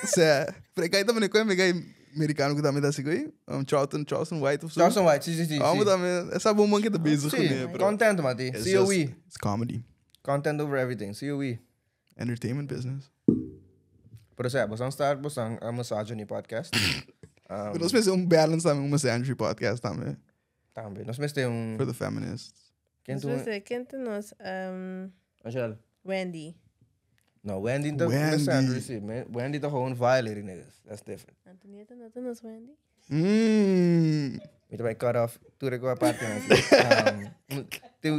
Zeg, pero kijk dan meneer, kom ik Americano que também tá assim, Charlton, Charleston White of zo. Charleston White, si, si, si. Ah, si. maar dan, essa bomba que tá bezig Si, meneer, bro. Content, mati. It's COE. just- It's comedy. Content over everything. COE. Entertainment business. Pero sa, basta start, basta ang misogyny podcast. Maar dat is een balance também, um misandry podcast também. Tambe. Nos meste un... For the feminists. Ken tu? Entonces, ¿quién tenemos? Angel. Wendy. No, Wendy ta Wendy. misandry, si. man. Wendy ta gewoon violating niggas. That's different. Antonieta, no tenemos Wendy. Mi também cut off. Tudo que eu parte.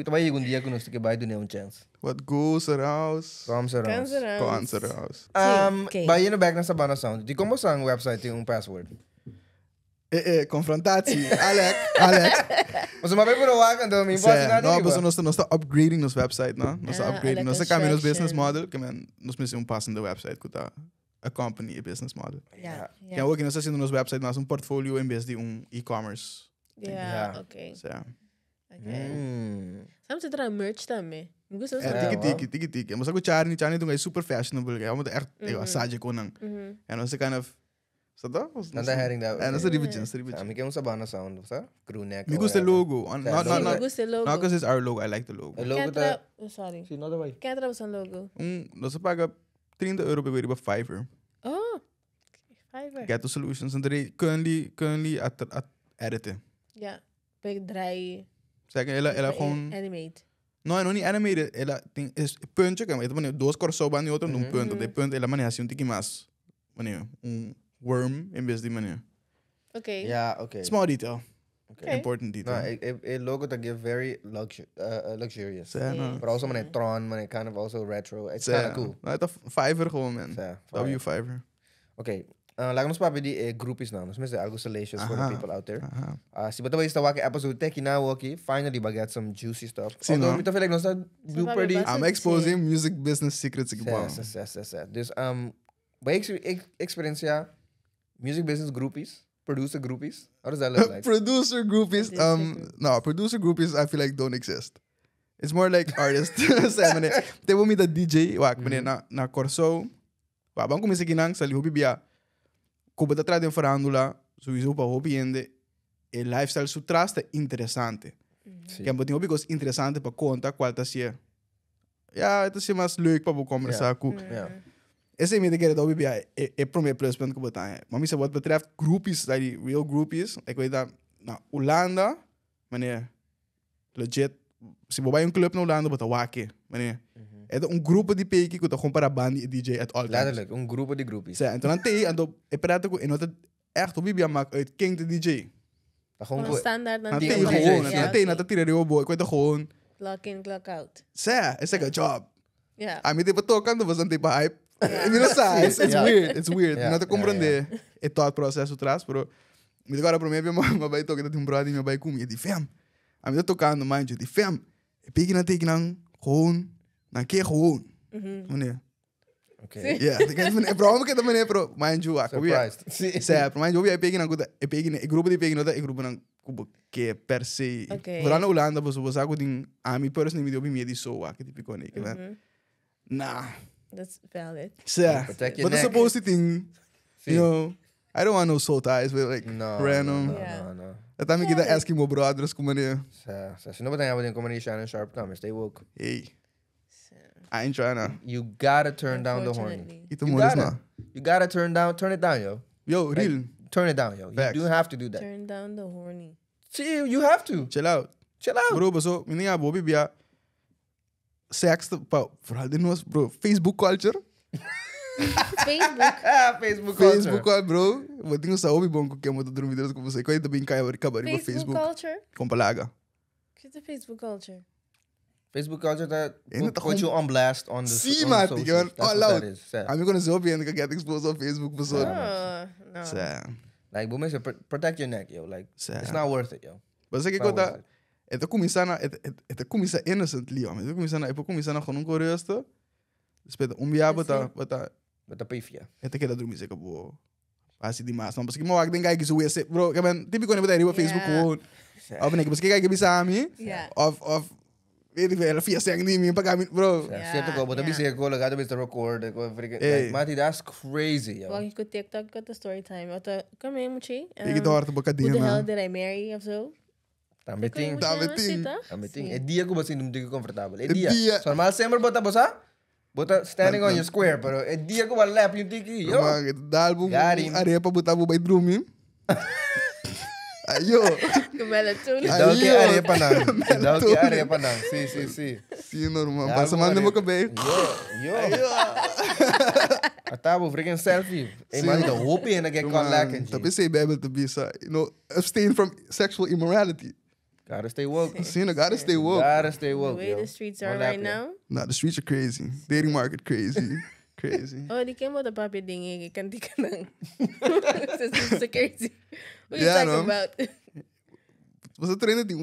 Também um dia que nós que vai dar um chance. What goes around, Comes around. Comes around. comes around. Ok. Vai indo back na Sabana Sound. De como sang website tem um password? Eh, eh, confrontatie. Alec, Alec. Mas uma vez por lá então me pode Zé, nada. no, mas nós nós está upgrading nos website, no? Nós está Ah, upgrading. ala Nós está caminho nos business construction. model, que man, nós precisamos um passo in the website que tá a company a business model. Ja. Que é o que nós está haciendo nos website mais um portfólio em vez de um e-commerce. Ja, Ja. oké. Zé. Oké. Hum. Samen zit er aan merch também. Me gusta É, eso. Ja, tiki man. tiki, tiki tiki. Mas ako Charlie, Charlie é super fashionable. É uma echt, eu assage com não. É nós kind of Sabe? Não tá heading that. É, nós Okay. ribitinho, ribitinho. Me que é um Sabana Sound, sabe? Crew neck. Me gusta o logo. Yeah, Not, not, logo. Me not, gusta el logo. not because it's our logo. I like the logo. O logo Quem tá. tra... Oh, sorry. Sim, nada vai. Quem tradução logo? Um, nós paga 30 euro per bij Fiverr. Oh, Fiverr. Get the solutions. En drie, currently, currently at, at editen. Ja. Big draai. Zeg, ela, ela gewoon... Animate. No, no niet animated. Ela tem is puntje. Que ela maneira dois corsos ban e outro num punt. De punt ela maneira assim um tiki mais. Maneira um worm em vez de maneira. Oké. Ja, oké. Small detail. Okay. Important detail. No, it, it logo to give very luxurious. Zeg, no. But also man, Tron, man, kind of also retro. It's Zeg, kind of cool. Nou, het is Fiverr gewoon, man. Ja, W Fiverr. Oké, laat ons papi die groepjes nou. Dus algo salacious for the Aha. people out there. Aha. Si bata está waki episode teki na waki. Finally, we get some juicy stuff. Si, Although, no? mi feel like nos do papi pretty. basta- I'm exposing music business secrets. Ik Zes, zes, zes, zes, zes. Dus um, bij ik, ik experiencia music business groupies, producer groupies. How does that look like? Producer groupies. Producer No, producer groupies I feel like don't exist. It's more like artists. Zeg, meneer. Tebo mi dat DJ, wak, meneer, na, na Corso. Wa, bang kumisa kinang, sali hobi bia. Kuba da trás de farandula, sowieso pa hobi ende. E lifestyle su tras é interessante. Si. Kaya botin hobi cos interessante pa conta qual ta siya. Ja, het is mais leuk pa bo conversar ku. Ja. Esse é minha que dat bia é é pro meu pluspunt ku botan. Maar mi wat betreft groupies, die real groupies, ik weet dat na Holanda, meneer, legit, si bo bij een club na Holanda, bota wake, meneer. Het is een groep die peki ku ta gewoon para band die DJ at all times. Letterlijk, een groep die groupies. Zij, en toen aan thee, en toen ik praat ook en dat het echt op Bibia maakt uit King de DJ. Dat gewoon Gewoon goed. standaard. Aan Die thee DJ. gewoon, Ja, aan thee, oké. na dat tira de boy, ik weet het gewoon. Clock in, clock out. Zij, it's like a job. Yeah. Ami te pa toca, anto boso te pa hype. Mi no sa, it's weird, it's weird. Mi no ta comprende e thought process atrás, pero mi ta guarda prome bia mi a bai toca, ta tin un brother mi a bai cu mi, e di fam, ami ta tocando mind you, e di fam, e piki nan teki nan gewoon, nan ke gewoon. Meneer. Okay. Yeah, de kijk van, bro, ik meneer, pero mind you, wak, Surprised. Si. Sa, pero mind you, e piki nan ku ta, e piki, e grupo di piki no ta e grupo nan ku bo ke per se. Okay. Vooral na Hulanda, bo bo sa ku tin ami personally mi di hopi miedo di so wak, típico nee, ik ben. Nah. That's valid. Sa. Protect your But neck. supposed to think, Si. you know, I don't want no soul ties with like No, random. No, Yeah. no, no. Dat time ik dat Eskimo brothers kom meneer. Sa, sa, si no bo ta den comedy Shannon Sharp tambe, stay woke. Hey, So, I ain't trying to. You gotta turn down the horny. unfortunately. Ito You mo na. gotta. You gotta turn down, turn it down, yo. Yo, Like, real. Turn it down, yo. You Facts. do have to do that. Turn down the horny. See, you have to. Chill out. Chill out. Bro, so, meneer, bo bibia. Sex, pa, vooral de nos, bro. Facebook culture. Facebook. Ah, Facebook culture. Facebook culture, bro. Vou ter um saúde bom com que eu vou dormir com você. Quando eu bem cai, acaba riba Facebook Facebook. culture. Com palaga. Que é Facebook culture? Facebook culture that Ainda tá put com- you on blast on the Sim, on the mate, socials. man, That's all what out. that is. Sa. I'm gonna say open que get exposed on Facebook, pessoal. Oh, no. Sa. Like, bo mensen, protect your neck, yo. Like, Sa. it's not worth it, yo. Você que It's not conta, worth it. het começar het começar innocently, homem. Het começar het começar com um curioso. Espera, um dia bota bota But the pifia. het que da dormir seca bo. Assim demais. Não, porque mo den guy que so esse, bro, que ben típico ne bota riba Facebook Yeah. gewoon. Of nee, porque que bisa a mim. Yeah. Of of weet ik veel, via sang ni mi pagar bro. Yeah, Yeah, cierto ko, but yeah. the ko, like, bista record, ko, freaking, Hey. like, Mati, that's crazy, yo. Walking com TikTok got the story time. Eu tô come aí, muchi. Ik het hard Who the hell bocadinho. did I marry of zo? Tambe ting. Tambe ting. Tambe ting. E dia ko ba sinum di ko comfortable. E E dia. dia. So, normal sempre bota bosa, bota standing on your square, pero e dia ko ba lap yung tiki, yo. Man, het album Got him. arepa botar bo bij dormir. Ayo. Melatonin. Daw ki Ayo. arepa nang. Daw ki arepa nang. Si, si, si. Sim, normal. Passa manda mo cabelo. Yo, yo. Atabo, freaking selfie. Hey, Si. man, the hope in get caught lacking. G. Tapi say Bible to be so, you know, abstain from sexual immorality. Gotta stay woke. So, you know, gotta stay woke. Gotta stay The woke, way yo. the streets Don't are lap right yo. now. Nah, the streets are crazy. Dating market crazy. Crazy. Oh, di kayo mo the papi dingi kanti ka nang. This is so crazy. What are you Yeah, talking no? about? Você treina de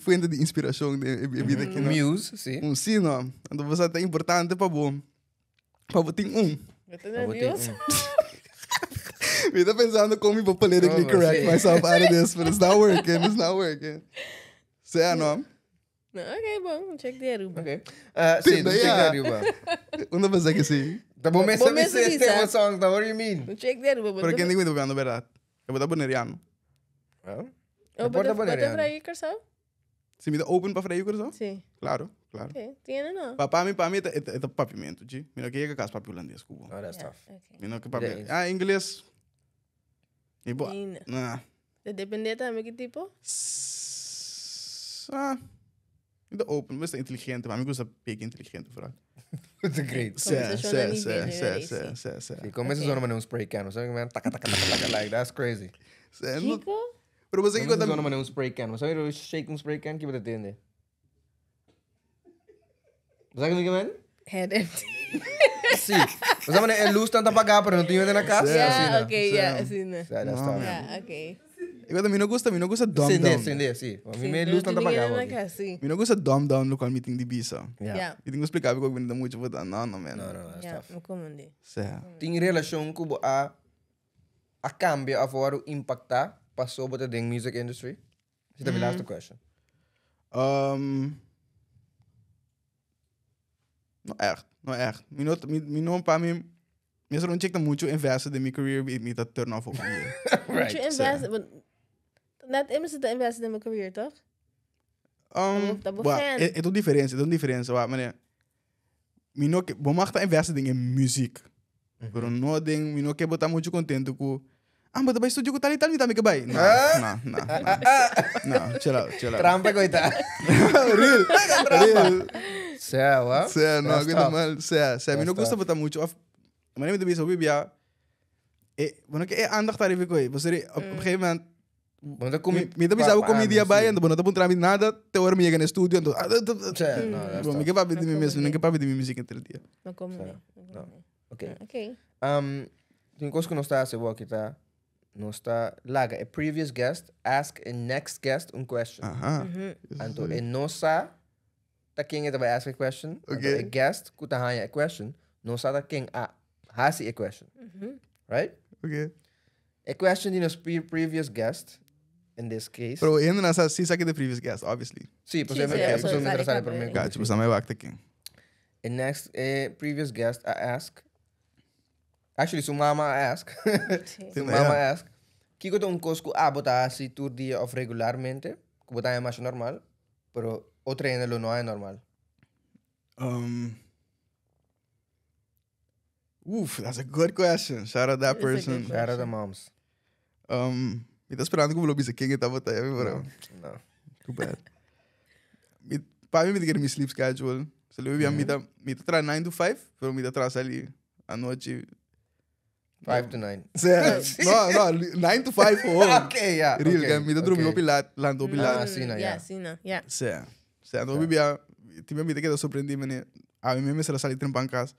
fonte de inspiração de vida aqui, não? Muse, si. Um sim, não. Então você é importante para bom. Para bom tem um. Eu tô Abo ting, nervioso. Eu tô pensando como eu vou politically Oh, correct sim. myself out of this, but it's not working. It's not working. Você é, não? No, okay, bom. Check the Aruba. Okay. Si, Tinda, check yeah. Aruba. Uma vez que sim. Tá bom, mas Bom sabe mesmo se bisa. tem uma song, tá? What do you mean? Check the Aruba. Pero quem digo me tô verdade. Eu vou dar boneriano. Well, Oh, Importa bota boneriano. pra aí, Corsão? Se me dá open para freio, coração? Sim. Claro, claro. Ok. Tiene no? Pa mim, pa mim, é papimento, ji. Mi no que cas papi holandês, cubo. Oh, that's Yeah, tough. ok. Mi no que papi. Yeah. Ah, inglês. E bo. Tiene. Nah. De depende também que tipo. Ah. De open, best inteligente, maar ik gusta big inteligente vooral. It's great. Sì, Conversazione sì, a sì, livello, sì, sì. sì, sì, sì. Si, começa okay. zona mané um spray can, sabe man? Taka taka taka taka like that's crazy. Sì, no- Chico? Pero você que Começa conta zona mané um spray can, sabe eu shake um spray can que você entende. Sabe o que man? Head empty. Si. Sabe mané é luz tanta pagar, pero não tinha na casa. Yeah, assim, ok, yeah, assim, né? Yeah, that's No, tough. man. Yeah, ok. Ik mi no gusta, mi no gusta dumb Sim, down. sim, sim. A mim Sim, é luz pero tanta tu pagar. ninguém na casa, sim. Mi no gusta dumb down local meeting di bisa. Yeah. Yeah. Ik tengo que explicar porque eu muito vou no, no, man. No, no, that's Yeah, tough. me comandei. Sì. Tem relação com a a cambio a fora impactar passou para the music industry? This is the last question. No echt, no echt. Mi no, mi, mi no pa mi, mi sono un check mucho invested in mi career, mi, mi dat turn off ook niet. Moet je invest, want net immer zit invested in mijn career, toch? Dat moet Wa, gaan. het is een differentie, het is een differentie, wa, meneer. Mi no, bo mag ta invested in muziek. Pero no ding, mi no ke bota mucho contento ku. Ah, but bij studio ku tal y tal mi también que bay. No, no, no, no. No, chill out, chill out. Trampa coitada. Real, real. Céu, ah? Sea, no, That's aguanta tough. mal. Sea, sea, mi no That's gusta tough. botar mucho. Of, maar neem de bisa, bibia. Bueno, que é aandacht daar even koi. Op een gegeven moment, Bo ta kumi Mi ta bisa bo komi dia bai, anto bo no ta puntra mi nada, te ora mi yega na e studio, anto Che, no, that's Bo, mi tough. ke papia di mi No mes, mi no come ke papia di mi muziek henter dia. No come Sa, ne. No no. come ne. Ok. Ok. Tin kos ku nos ta hasi awor aki ta, nos ta laga e previous guest ask e next guest un question. Aha. Anto e no sa ta ken e ta bai ask e question. Anto Ok. e guest ku ta haña e question no sa ta ken a hasi e question. Right? Ok. E question di nos previous guest, in this case. Pero hende nan sa si sa ki de previous guest, obviously. Sí, Sí, posiblemente, sí, sí, posiblemente sale sale caba, promé. eh. Gotcha, pues dan wak ta ken. E next eh, previous guest a ask. Actually, su mama a ask. Sí. su Sí, mama ja. a ask. Kiko ta un kos ku abo ta hasi tur dia of regularmente, ku bo ta haña masha normal, pero otro hende lo no haña normal. Oof, that's a good question. Shout out that It's a good person. Shout out the moms. Mi ta esperando ku bo lo bisa ken e tabata, ya, pero No. too bad. Mi, pa mi mi ta kere mi sleep schedule. Se lo mi ta, mi ta traha 9 to 5, pero mi ta traha sali anochi. 5 to 9. Sea, no, no, 9 to 5 gewoon. Ok, ja. Real, ok, mi ta drumi ok. hopi laat, land hopi Ah, laat. asina, Ja, ja. asina, ja. Sea, sea, no bibia, ti mi ta keda sorprendí, mene. A mi me sera sali trempan kas.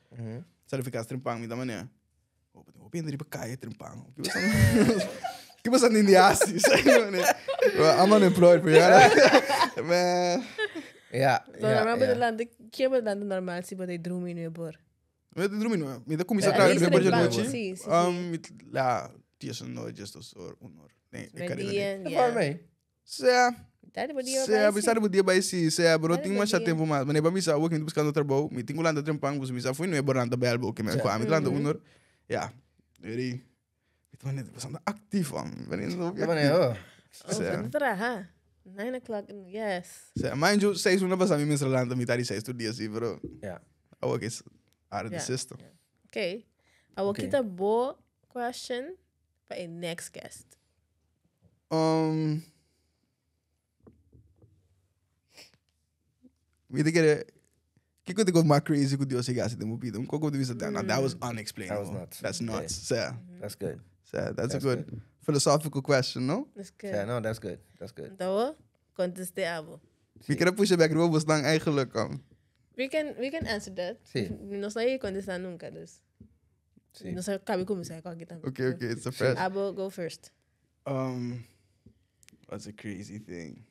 Sali fi kas trempan, mi ta mane. Oh, hopi hende riba kaya trempan. Ki pasa? Ki pasa in die asi? I'm unemployed, but yeah. Man. Ja, So, ja, normal ja. bedoelante, ke bedoelante normal si bo ta drumi nu por. Mi ta drumi no. Mi ta kuminsá Ja, traha at least nuebe trempan, nochi. sí, sí, sí. Mi la, dies een noche, dos or, un or. Nee, ik kan het niet. Dia, Ja. ja. Voor mij. Sea, Dale bo dia sea, bai, bisa sí. bo dia bai si, sea, bro, Dale tin bo masha dia. tempo mas. Mane pa misa, wo que buscando trabalho, mi tingo landa trempan, bus misa fui nueve landa belbo, que me Ja. kwa, mi landa un or. Ja. Eri. Mi mane, bastante actief, man. Ben in Ja, maar nee, oh. Oh, Sea. van traha. 9 o'clock, yes. Sea, mind you, seis una pasa mi misa landa mitad y seis tu dia si, bro. Ja. Oh, okay, it's out of the Ja. system. Okay. I will Okay. kita bo question pa e next guest. Mi te kere Kiko te go maar crazy ku Dios chega de mo vida. Un koko de vista that, that was unexplainable. That was nuts. That's nuts. Sea, That's good. sea, that's, a That's good, philosophical question, no? That's good. Ja, no, that's good. That's good. Então, conteste abo. Mi kere push back robots dan eigenlijk um. We can answer that. Sí. No sei contestar nunca, dus. Sí. No sei cabe como sei qualquer também. Okay, it's a fresh. Abo, go first. What's a crazy thing?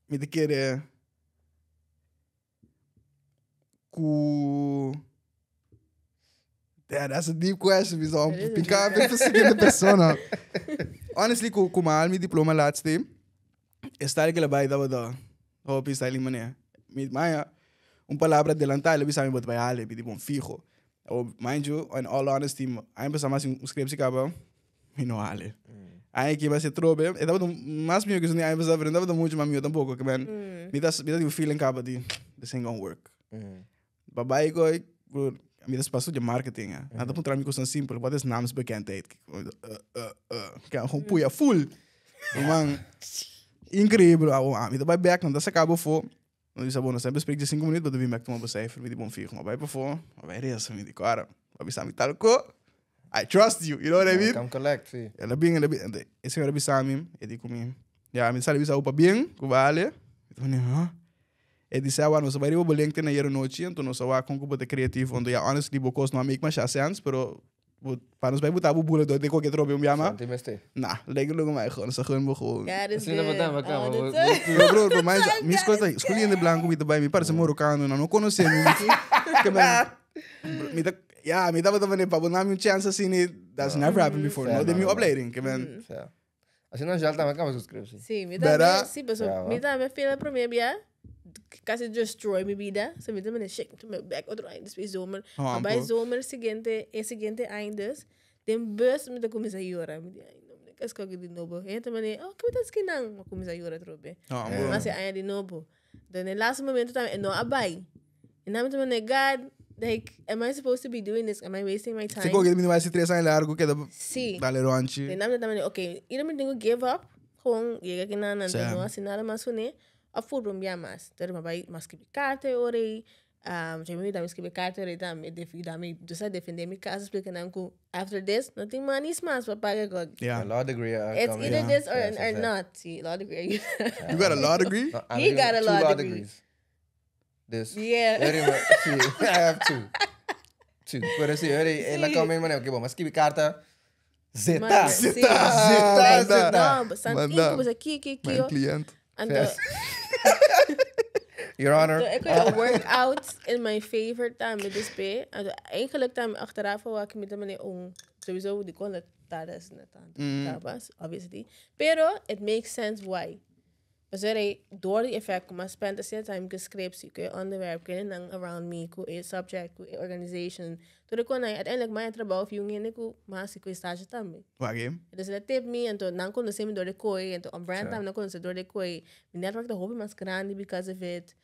Mi te kere ku Yeah, that's a deep question. We zal It is a picar deep per siguiente persona. Honestly, ku ku maal mi diploma laatste. Está que la bai daba da. Hopi styling mané. Mi maya un palabra adelantar, le bisa mi bot bai ale, mi tipo un fijo. Oh, mind you, in all honesty, a empezar mais um script acaba, mi no ale. Aí que vai ser trobe, e dava mais mio que isso nem a empezar, pero dava muito mais mio tampouco, que man. Mi da mi da um feeling acaba de this ain't gonna work. Babai ko, bro, mi dat pas de marketing. Hè. Mm. Dat moet er zo simpel. Wat is naamsbekendheid? Kijk, gewoon poeia, full. Man, incrível. Ah, mi dat bij back, want dat is acabo voor. Dan is dat bon, dan bespreek je 5 minuten, maar dan ben ik op een cijfer, met die bon 4. Maar bij voor, maar bij rest, met die kwara. Maar we staan talco. I trust you, you know what I mean? Come collect, sí. Ela bem, ela bem, e senhora bisami, e di comi. Ja, mi sali bisa upa bien, ku vale. E tu ha? E disse, ah, no sabai ribo LinkedIn na ieri noche, então no sawa com que creativo, onde ja honestly bocos no make mais sense, pero para nos vai botar o bula do de qualquer trope um yama. Santi meste. Nah, lekker lukken mij gewoon, ze gewoon gewoon. God is Asina good. bata, baka, All the bo- time. Bro, bro, bro, mas mi escolta, escolhi in de blanco mi erbij, mi parece marocano, não conhecemos. Que man, mi ta, ja, mi tava também pa, nam een chance assim, that's never happened before. Ja, No, de no, mi no. opleiding, que man. Ja. Asina já tá, mas subscribe, sí. Sí, mi Verá? también, sí, pero Ja, mi wa? también feel para mim, ja. Casi destroy mi vida. So mi también shake to my back otro eind, dus bij zomer. Oh, Maar bij amper. zomer siguiente, e siguiente eind dus, den bus mi ta começa a llorar. Mi di, ai, no, mi escoge de novo. E também, oh, que me tá skinang? Ma começa a llorar trobe. Oh, Ja. bro. Mas é ainda de novo. Então, no last momento também, no abai. E na também, God, like, am I supposed to be doing this? Am I wasting my time? Se qualquer menino vai se três anos largo, que dá Sí. dale ronchi. De naam dat oké, iedereen moet give up. Gewoon, je kijkt naar Zo. de no así nada más une. Of voor een jaar mas. Daar maar bij mas kaarten ore. Um, mi dami escrever carta e dami, dami, dus defender mi casa, explica nan ku after this, nothing money is mas pa paga ko. Yeah. A law degree. It's coming. either this or, Yes, or yes, yes. not. See, law degree. You got a law degree? No, I'm He doing got a two law law degree. degrees. This. Yeah. Very much. Sí, I have two. Two. Pero sí, ela Sí. come mané, ok, bom, mas que carta. Zeta. Mano, sí. Zeta, zeta. No, but san Manda. inko was ki ki Mijn ki. cliënt. And Yes. Your Honor. ik had workout in my favor time met this pay. En eigenlijk time achteraf wou ik met de meneer om sowieso die kon het daar is net aan. Was obviously. Pero it makes sense why. Dus er door die effect, maar spend the same time scripts, kun je onderwerp, kun je dan around me, kun je subject, kun je organization. Toen ik kon uiteindelijk mijn trabalho, jongen, ik maar ik stage também. Waar game? Dus dat tip me en toen dan konden ze me door de kooi en toen on brand time dan konden ze door de kooi. Mijn netwerk de hobby was grande because of it.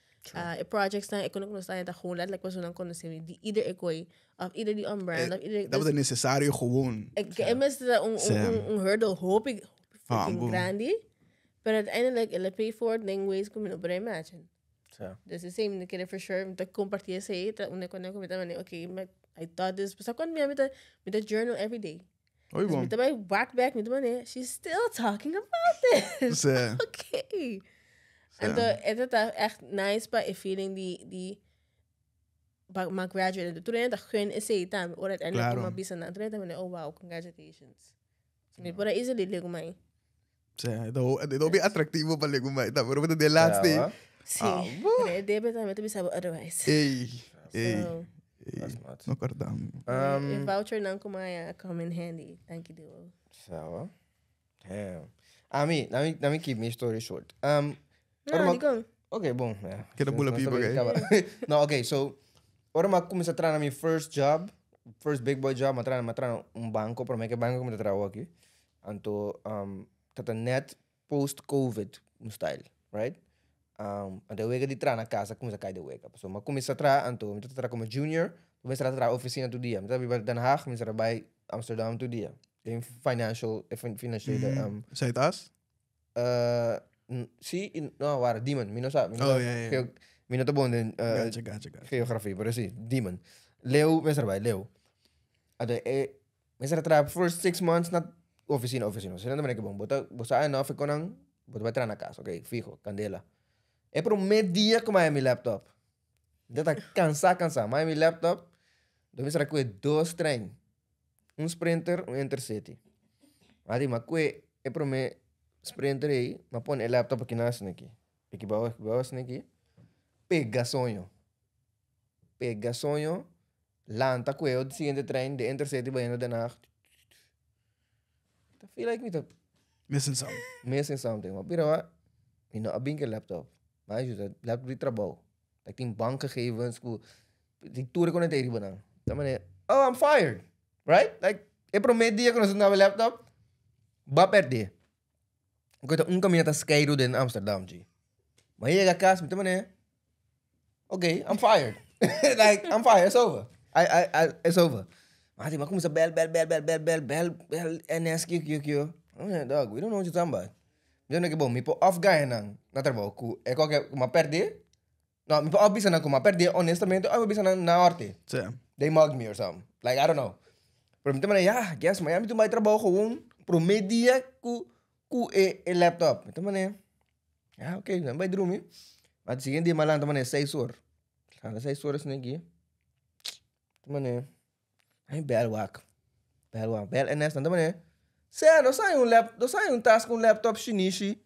Projects dan ik kon ook nog staan dat gewoon letterlijk was zo dan konden ze me die ieder ik kooi of ieder die on brand of ieder. Dat was het necessario gewoon. Ik ik miste Sam. een hurdle hoop ik Ah, freaking boom. grande. Maar uiteindelijk ele pay for it ding ways kom je op imagine. Ja. Dus de same de keer for sure te compartir esse ta una con con met okay maar I thought this but kon me met de journal every day. Hoi, Dus bom. met bij back back met wanneer she's still talking about this. Dus, Oké. En de, het is echt nice bij een feeling die maar graduate. Toen ik dat gun is het dan, or uiteindelijk Claro. kom ik bisa na. Toen ik dan oh wow, congratulations. Dus maar easily lego mij. Het is ook attractivo para lego mij. Dat wordt de laatste. Ja, Sim. Nee, debe também te bisa otherwise. Hey, hey. So, Dat is mat. No kordam. um, voucher nan kumaya come in handy. Thank you, duo. Zo. Damn. Ami, let me keep my story short. No, maar- die kom. Oké, bom. Ja. Quero bula pipa, oké? No, oké, so... Ora maar começar a treinar meu first job, first big boy job, maar treinar banco, para mim que banco que me trabalho aqui. Então, tata net post-COVID um style, right? Então eu de treinar na casa, começa a cair de wake up. So, mas começa a treinar, então, me treinar como junior, começa a treinar oficina todo dia. Me treinar Den Haag, me treinar bij Amsterdam todo dia. In financial, financiële, Zuidas? Sí, no, waar, Demon. Mi no sabe. Mi no Oh, sabe. ja, ja. Mi no te bon in Gotcha, gotcha, gotcha. geografie, pero sí, Demon. Leo, me erbij, Leo. Ade, me tra first 6 months na oficina, oficina. Oficina dan ben ik bon. Bota, bosa en af ik kon aan, bota bij na casa, oké, fijo, candela. E por un media com mi laptop. Dat ik cansa, cansa. Maar mi laptop, dan is er ook dos trein. Un sprinter, un intercity. Maar die, maar kwe, e por me sprinter aí, maar pon e laptop aqui na aqui. Aqui baixo, aqui baixo aqui. Pega sonho. Pega sonho. Lanta kwe, o siguiente trein, de intercity bij Den Haag. I feel like me to Missing something. missing something. Maar pero wa, mi no abin ke laptop. Maar je dat laptop die trabalho. Dat ik bankgegevens, ku die toeren kon het even dan. Dan meneer, oh, I'm fired. Right? Like, ik prometo dia que não laptop. Ba perder. Ik weet un caminho tá in Amsterdam, G. Maar hier ga casa, met meneer. Okay, I'm fired. Like, I'm fired. It's over. It's over. Maar die maar começa bel, bel, bel, bel, bel, bel, bel, bel, NS, Q, Q, Q. I'm like, dog, we don't know what you're talking about. Mi que bom, mi po off guy nang, na trabalho, ku, é qualquer, uma perder. No, mi po off bisa nang, uma perder, honestamente, eu bisa nang na arte. Zo. They mugged me or something. Like, I don't know. Pero mi tema ja, guess, Miami tu vai trabalho gewoon, promedia ku, ku e laptop. Mi tema ja, oké, dan bij droom. Maar het siguiente dia malam, tema 6 uur. Gaan 6 uur is aqui. Tema ay bel wak. Bel wak, bel NS, dan tema Cê, não sai um laptop, não sai um task um laptop chinese.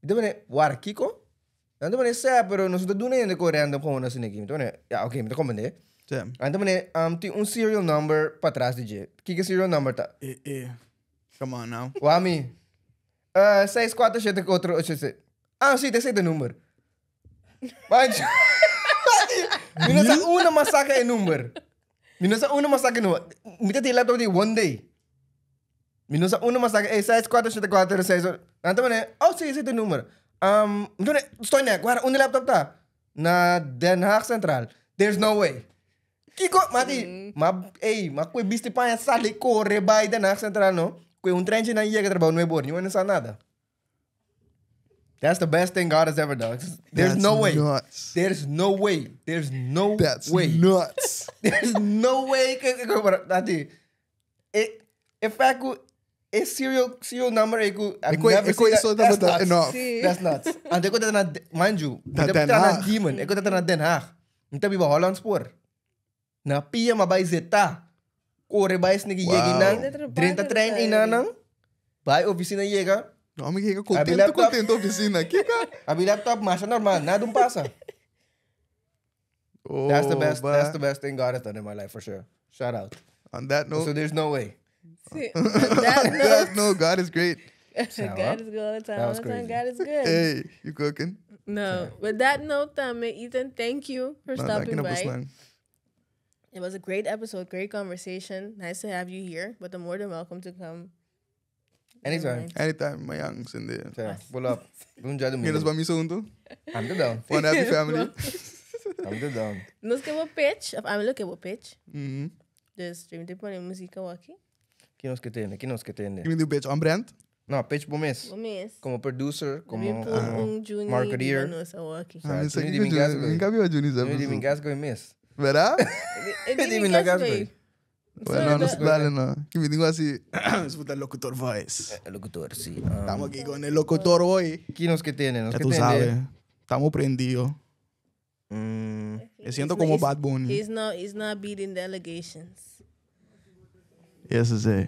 Tema waar Kiko? Dan tema cê, pero não se doen in de random gewoon assim aqui. Tema ja, oké, me kom nee. Zo. En dan meneer, die un serial number para trás DJ. Que serial number tá? Eh, eh. Come on now. Wami. 6, 4, 7, 4, 8, 6. Ah, sim, esse é o número. Mas. Mi não sa una masaka e número. Mi não sa una masaka e número. Mi tá laptop de one day. Mi não sa una masaka e 6, 4, 7, 4, 6. Então, meneer, oh, sim, esse é o número. Então, estou net, guarda, onde laptop tá? Na Den Haag Centraal. There's no way. Kiko, mati, ma, ei, ma kue bisti panha sali corre bij Den Haag Centraal, no? Kue um treintje na llega trabalho no é bom, não sa nada. That's the best thing God has ever done. There's That's no way. Nuts. There's no way. There's no That's way. nuts. There's no way. Dati. In fact, e serial number ik I've never Ik seen that. zo That's dat nuts. enough. Sí. That's nuts. En ik dat naar, mind you, Dat ik Den dat naar Haag. Diemen. Ik dat naar Den Haag. Ik heb bij Holland spoor. Na pia maar bij zeta. Kore bij snigi Wow. yegi Dat er nan. een Drenta paar trein in nan. Bij oficina yega. No, mi chega Abi contento, laptop. contento oficina. Kika. Abi laptop, maar is normaal. Na doen pasa. Oh, That's the best. ba. That's the best thing God has done in my life for sure. Shout out. On that note, So there's no way. Sí. On that on note, that note, God is great. God is good all the time. That All was the time, crazy. God is good. Hey, you cooking? No. With that note, tambe, Ethan, thank you for Nou, stopping dank je by. beslang. It was a great episode, great conversation. Nice to have you here, but I'm more than welcome to come. Anytime. Anytime, my youngs in there. Yeah, pull up. Doen jij de Miras moeite. ba mi junto? I'm the down. One happy family. I'm the down. Nos ke bo pitch, of I'm looking bo pitch. Dus stream te pone música aqui. Qui nos que tiene? Qui nos que tiene? Give me the bitch on brand. No, pitch bo mes. Bo mes. Como producer, Como, como, como un junior marketeer. nos aqui. Ah, Ah, tu ni di mingas, güey. Nunca vi a Juni's Juni di episode. mingas go mes. ¿Verdad? Di mingas go. Bueno, no, dale, no. Que me digo así. Es puta locutor voice. Locutor, sí. Estamos aquí con el locutor hoy. Qui nos que tiene? Nos Ya que tú tiene. sabes. Estamos prendidos. Me siento como Bad Bunny. He's not beating the allegations. Eso sí.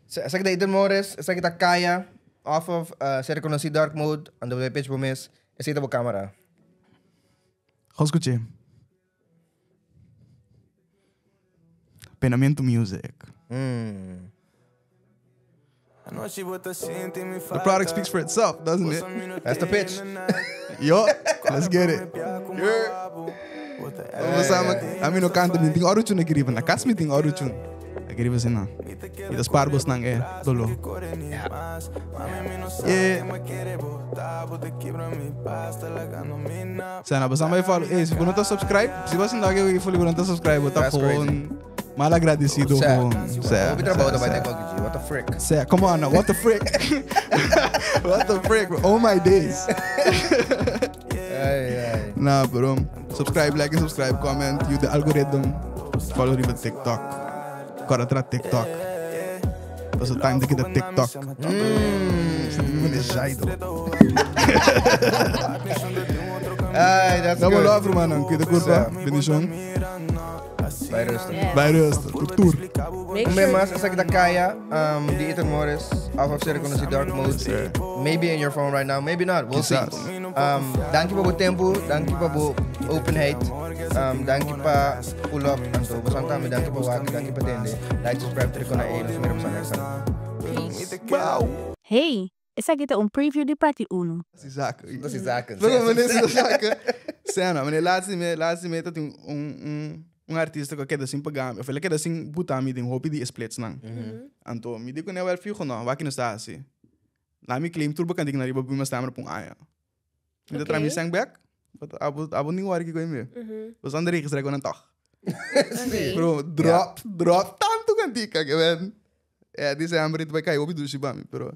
Sa que Ethan Morris, sa que Kaya, off of Ser Conocí Dark Mode, ando de pitch bo mes. Esa bo cámara. Escuché. Penamiento Music. The product speaks for itself, doesn't it? That's the pitch. Yo, let's get it. Vamos a a mim no canto, me tem oruchun aqui riba, na casa me tem oruchun. Aqui riba assim não. E das parbos nang é dolo. Yeah. Sana, basta may follow. Eh, se você não tá subscribe, se você não tá follow, não tá subscribe, tá That's com mal agradecido Sa- com. Sa, Hopi trabalho sa, da sa. vai What the frick? Sa, come on, now, what the frick? What the frick? Oh my days. Ai, ai. Nah, bro. Subscribe, like and subscribe, comment. Use the algorithm. Follow riba TikTok. Kora tra TikTok. Dat is het time to get the TikTok. Zit ik met een zijdo. Ai, that's Dat good. moet love, man. Kun je de curva? Bendición. Bij rustig. Bij rust. Tot tour. Make Un sure más, esa que está Kaya, de Ethan Morris, off of Ser Conocí Dark Mode. Maybe in your phone right now, maybe not. We'll see. Quizás. Dank je voor tempo, dank je voor openheid, dank je voor pull up. Anto, bastante, dank je voor waken, dank je voor tende. Like, subscribe, druk na één, nos miramos next time. Peace. Wow. Hey, esaki ta un preview di parti 1. Dat is zaken. Dat is zaken. Luego, meneer, zaken. Cena, meneer, laatste me dat un artista ku keda sin paga, of el keda sin buta mi den hopi di splits nang. Anto, mi di ku ne wel fijo no, waki no sta asi. Na mi claim turbo kan na riba bima stammer pung aya. Mi da tra mi sang back, but abo ni wari ki ko ime. Was andere registrei ko nan toch. Bro, drop, drop tanto kantika que ben. Ja, die zijn amber bij kai obi dushi ba mi, pero.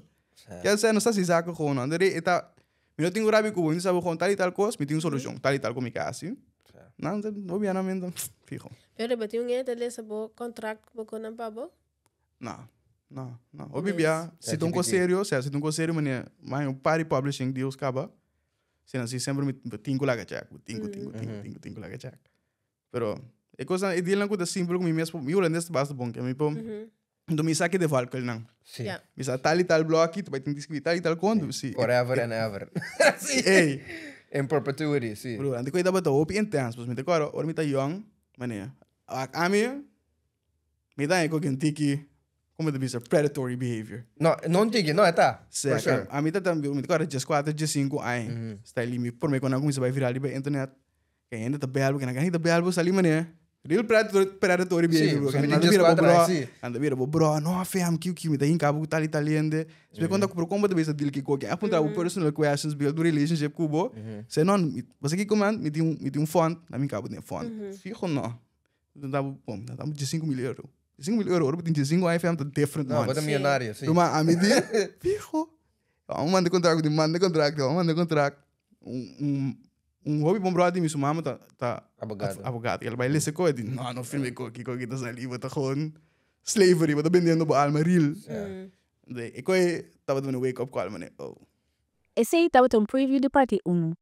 Ja, zij no sta si zaken gewoon. Andere eta mi no tengo rabi kubo, mi sabo gewoon tal y tal cos, mi tengo solución, tal y tal con mi kasi. No, obviamente, fijo. Pero but yung ngeen lesa bo contract bo ko ng pabo? No, no, no. Obi bia, se tu um ChatGPT. serio, se tu um serio, mané, mas um party publishing deals kaba. Se não, se sempre me tinko laga check, tinko, tinko, tinko, tinko, tinko laga check. Pero, é coisa, é deal não coisa simples com mim mesmo, mi holandês basta bom, que mi pom. Então me saque de valkel não. Sí. Yeah. Mi sa tal e tal bloco, tu vai ter que escrever tal e tal quando, sim. Forever and ever. sí. Ei, In perpetuity, sí. bro, ante coisa bata hopi intense, pues me te coro, ora mi ta young, mané. A mi mi dá com tiki, como te bisa predatory behavior. No, non tiki, no, está. Sì, For sure. a mi ta também, mi te G4, G5 ai. Style mi por me quando começa vai virar ali para internet. Que ainda tá belo, que ainda tá belo, sali mané. Real predatory behavior, bro. so Que mi anda di vira G4 bro. ai, sì. Anda vira bro, no, fam, que que mi tá em cabo tal italiano. Se quando pro combo de vez deal que ko que apontar o personal questions, build relationship cubo. Se non, você que comand, mi tem um font, na mi cabo tem font. Fijo no. Então dá bom, dá de 5 mil euro. 5 mil euro, ora tem 5 ai fam, tá different No, ones. bota millonario, sí. Ruma, a mi di, fijo. Ban manda contract, di manda contract, ban manda contract. Un, un, un hopi bon brother di mi, su mama ta, ta Abogado. abogado. El a bai lesa koe, di no, no firme koe, kiko aki ta sali, bo ta gewoon slavery, bo ta bendiendo bo alma real. De, e koe tabata un wake up call, mane, oh. Esei tabata un preview di parti unu.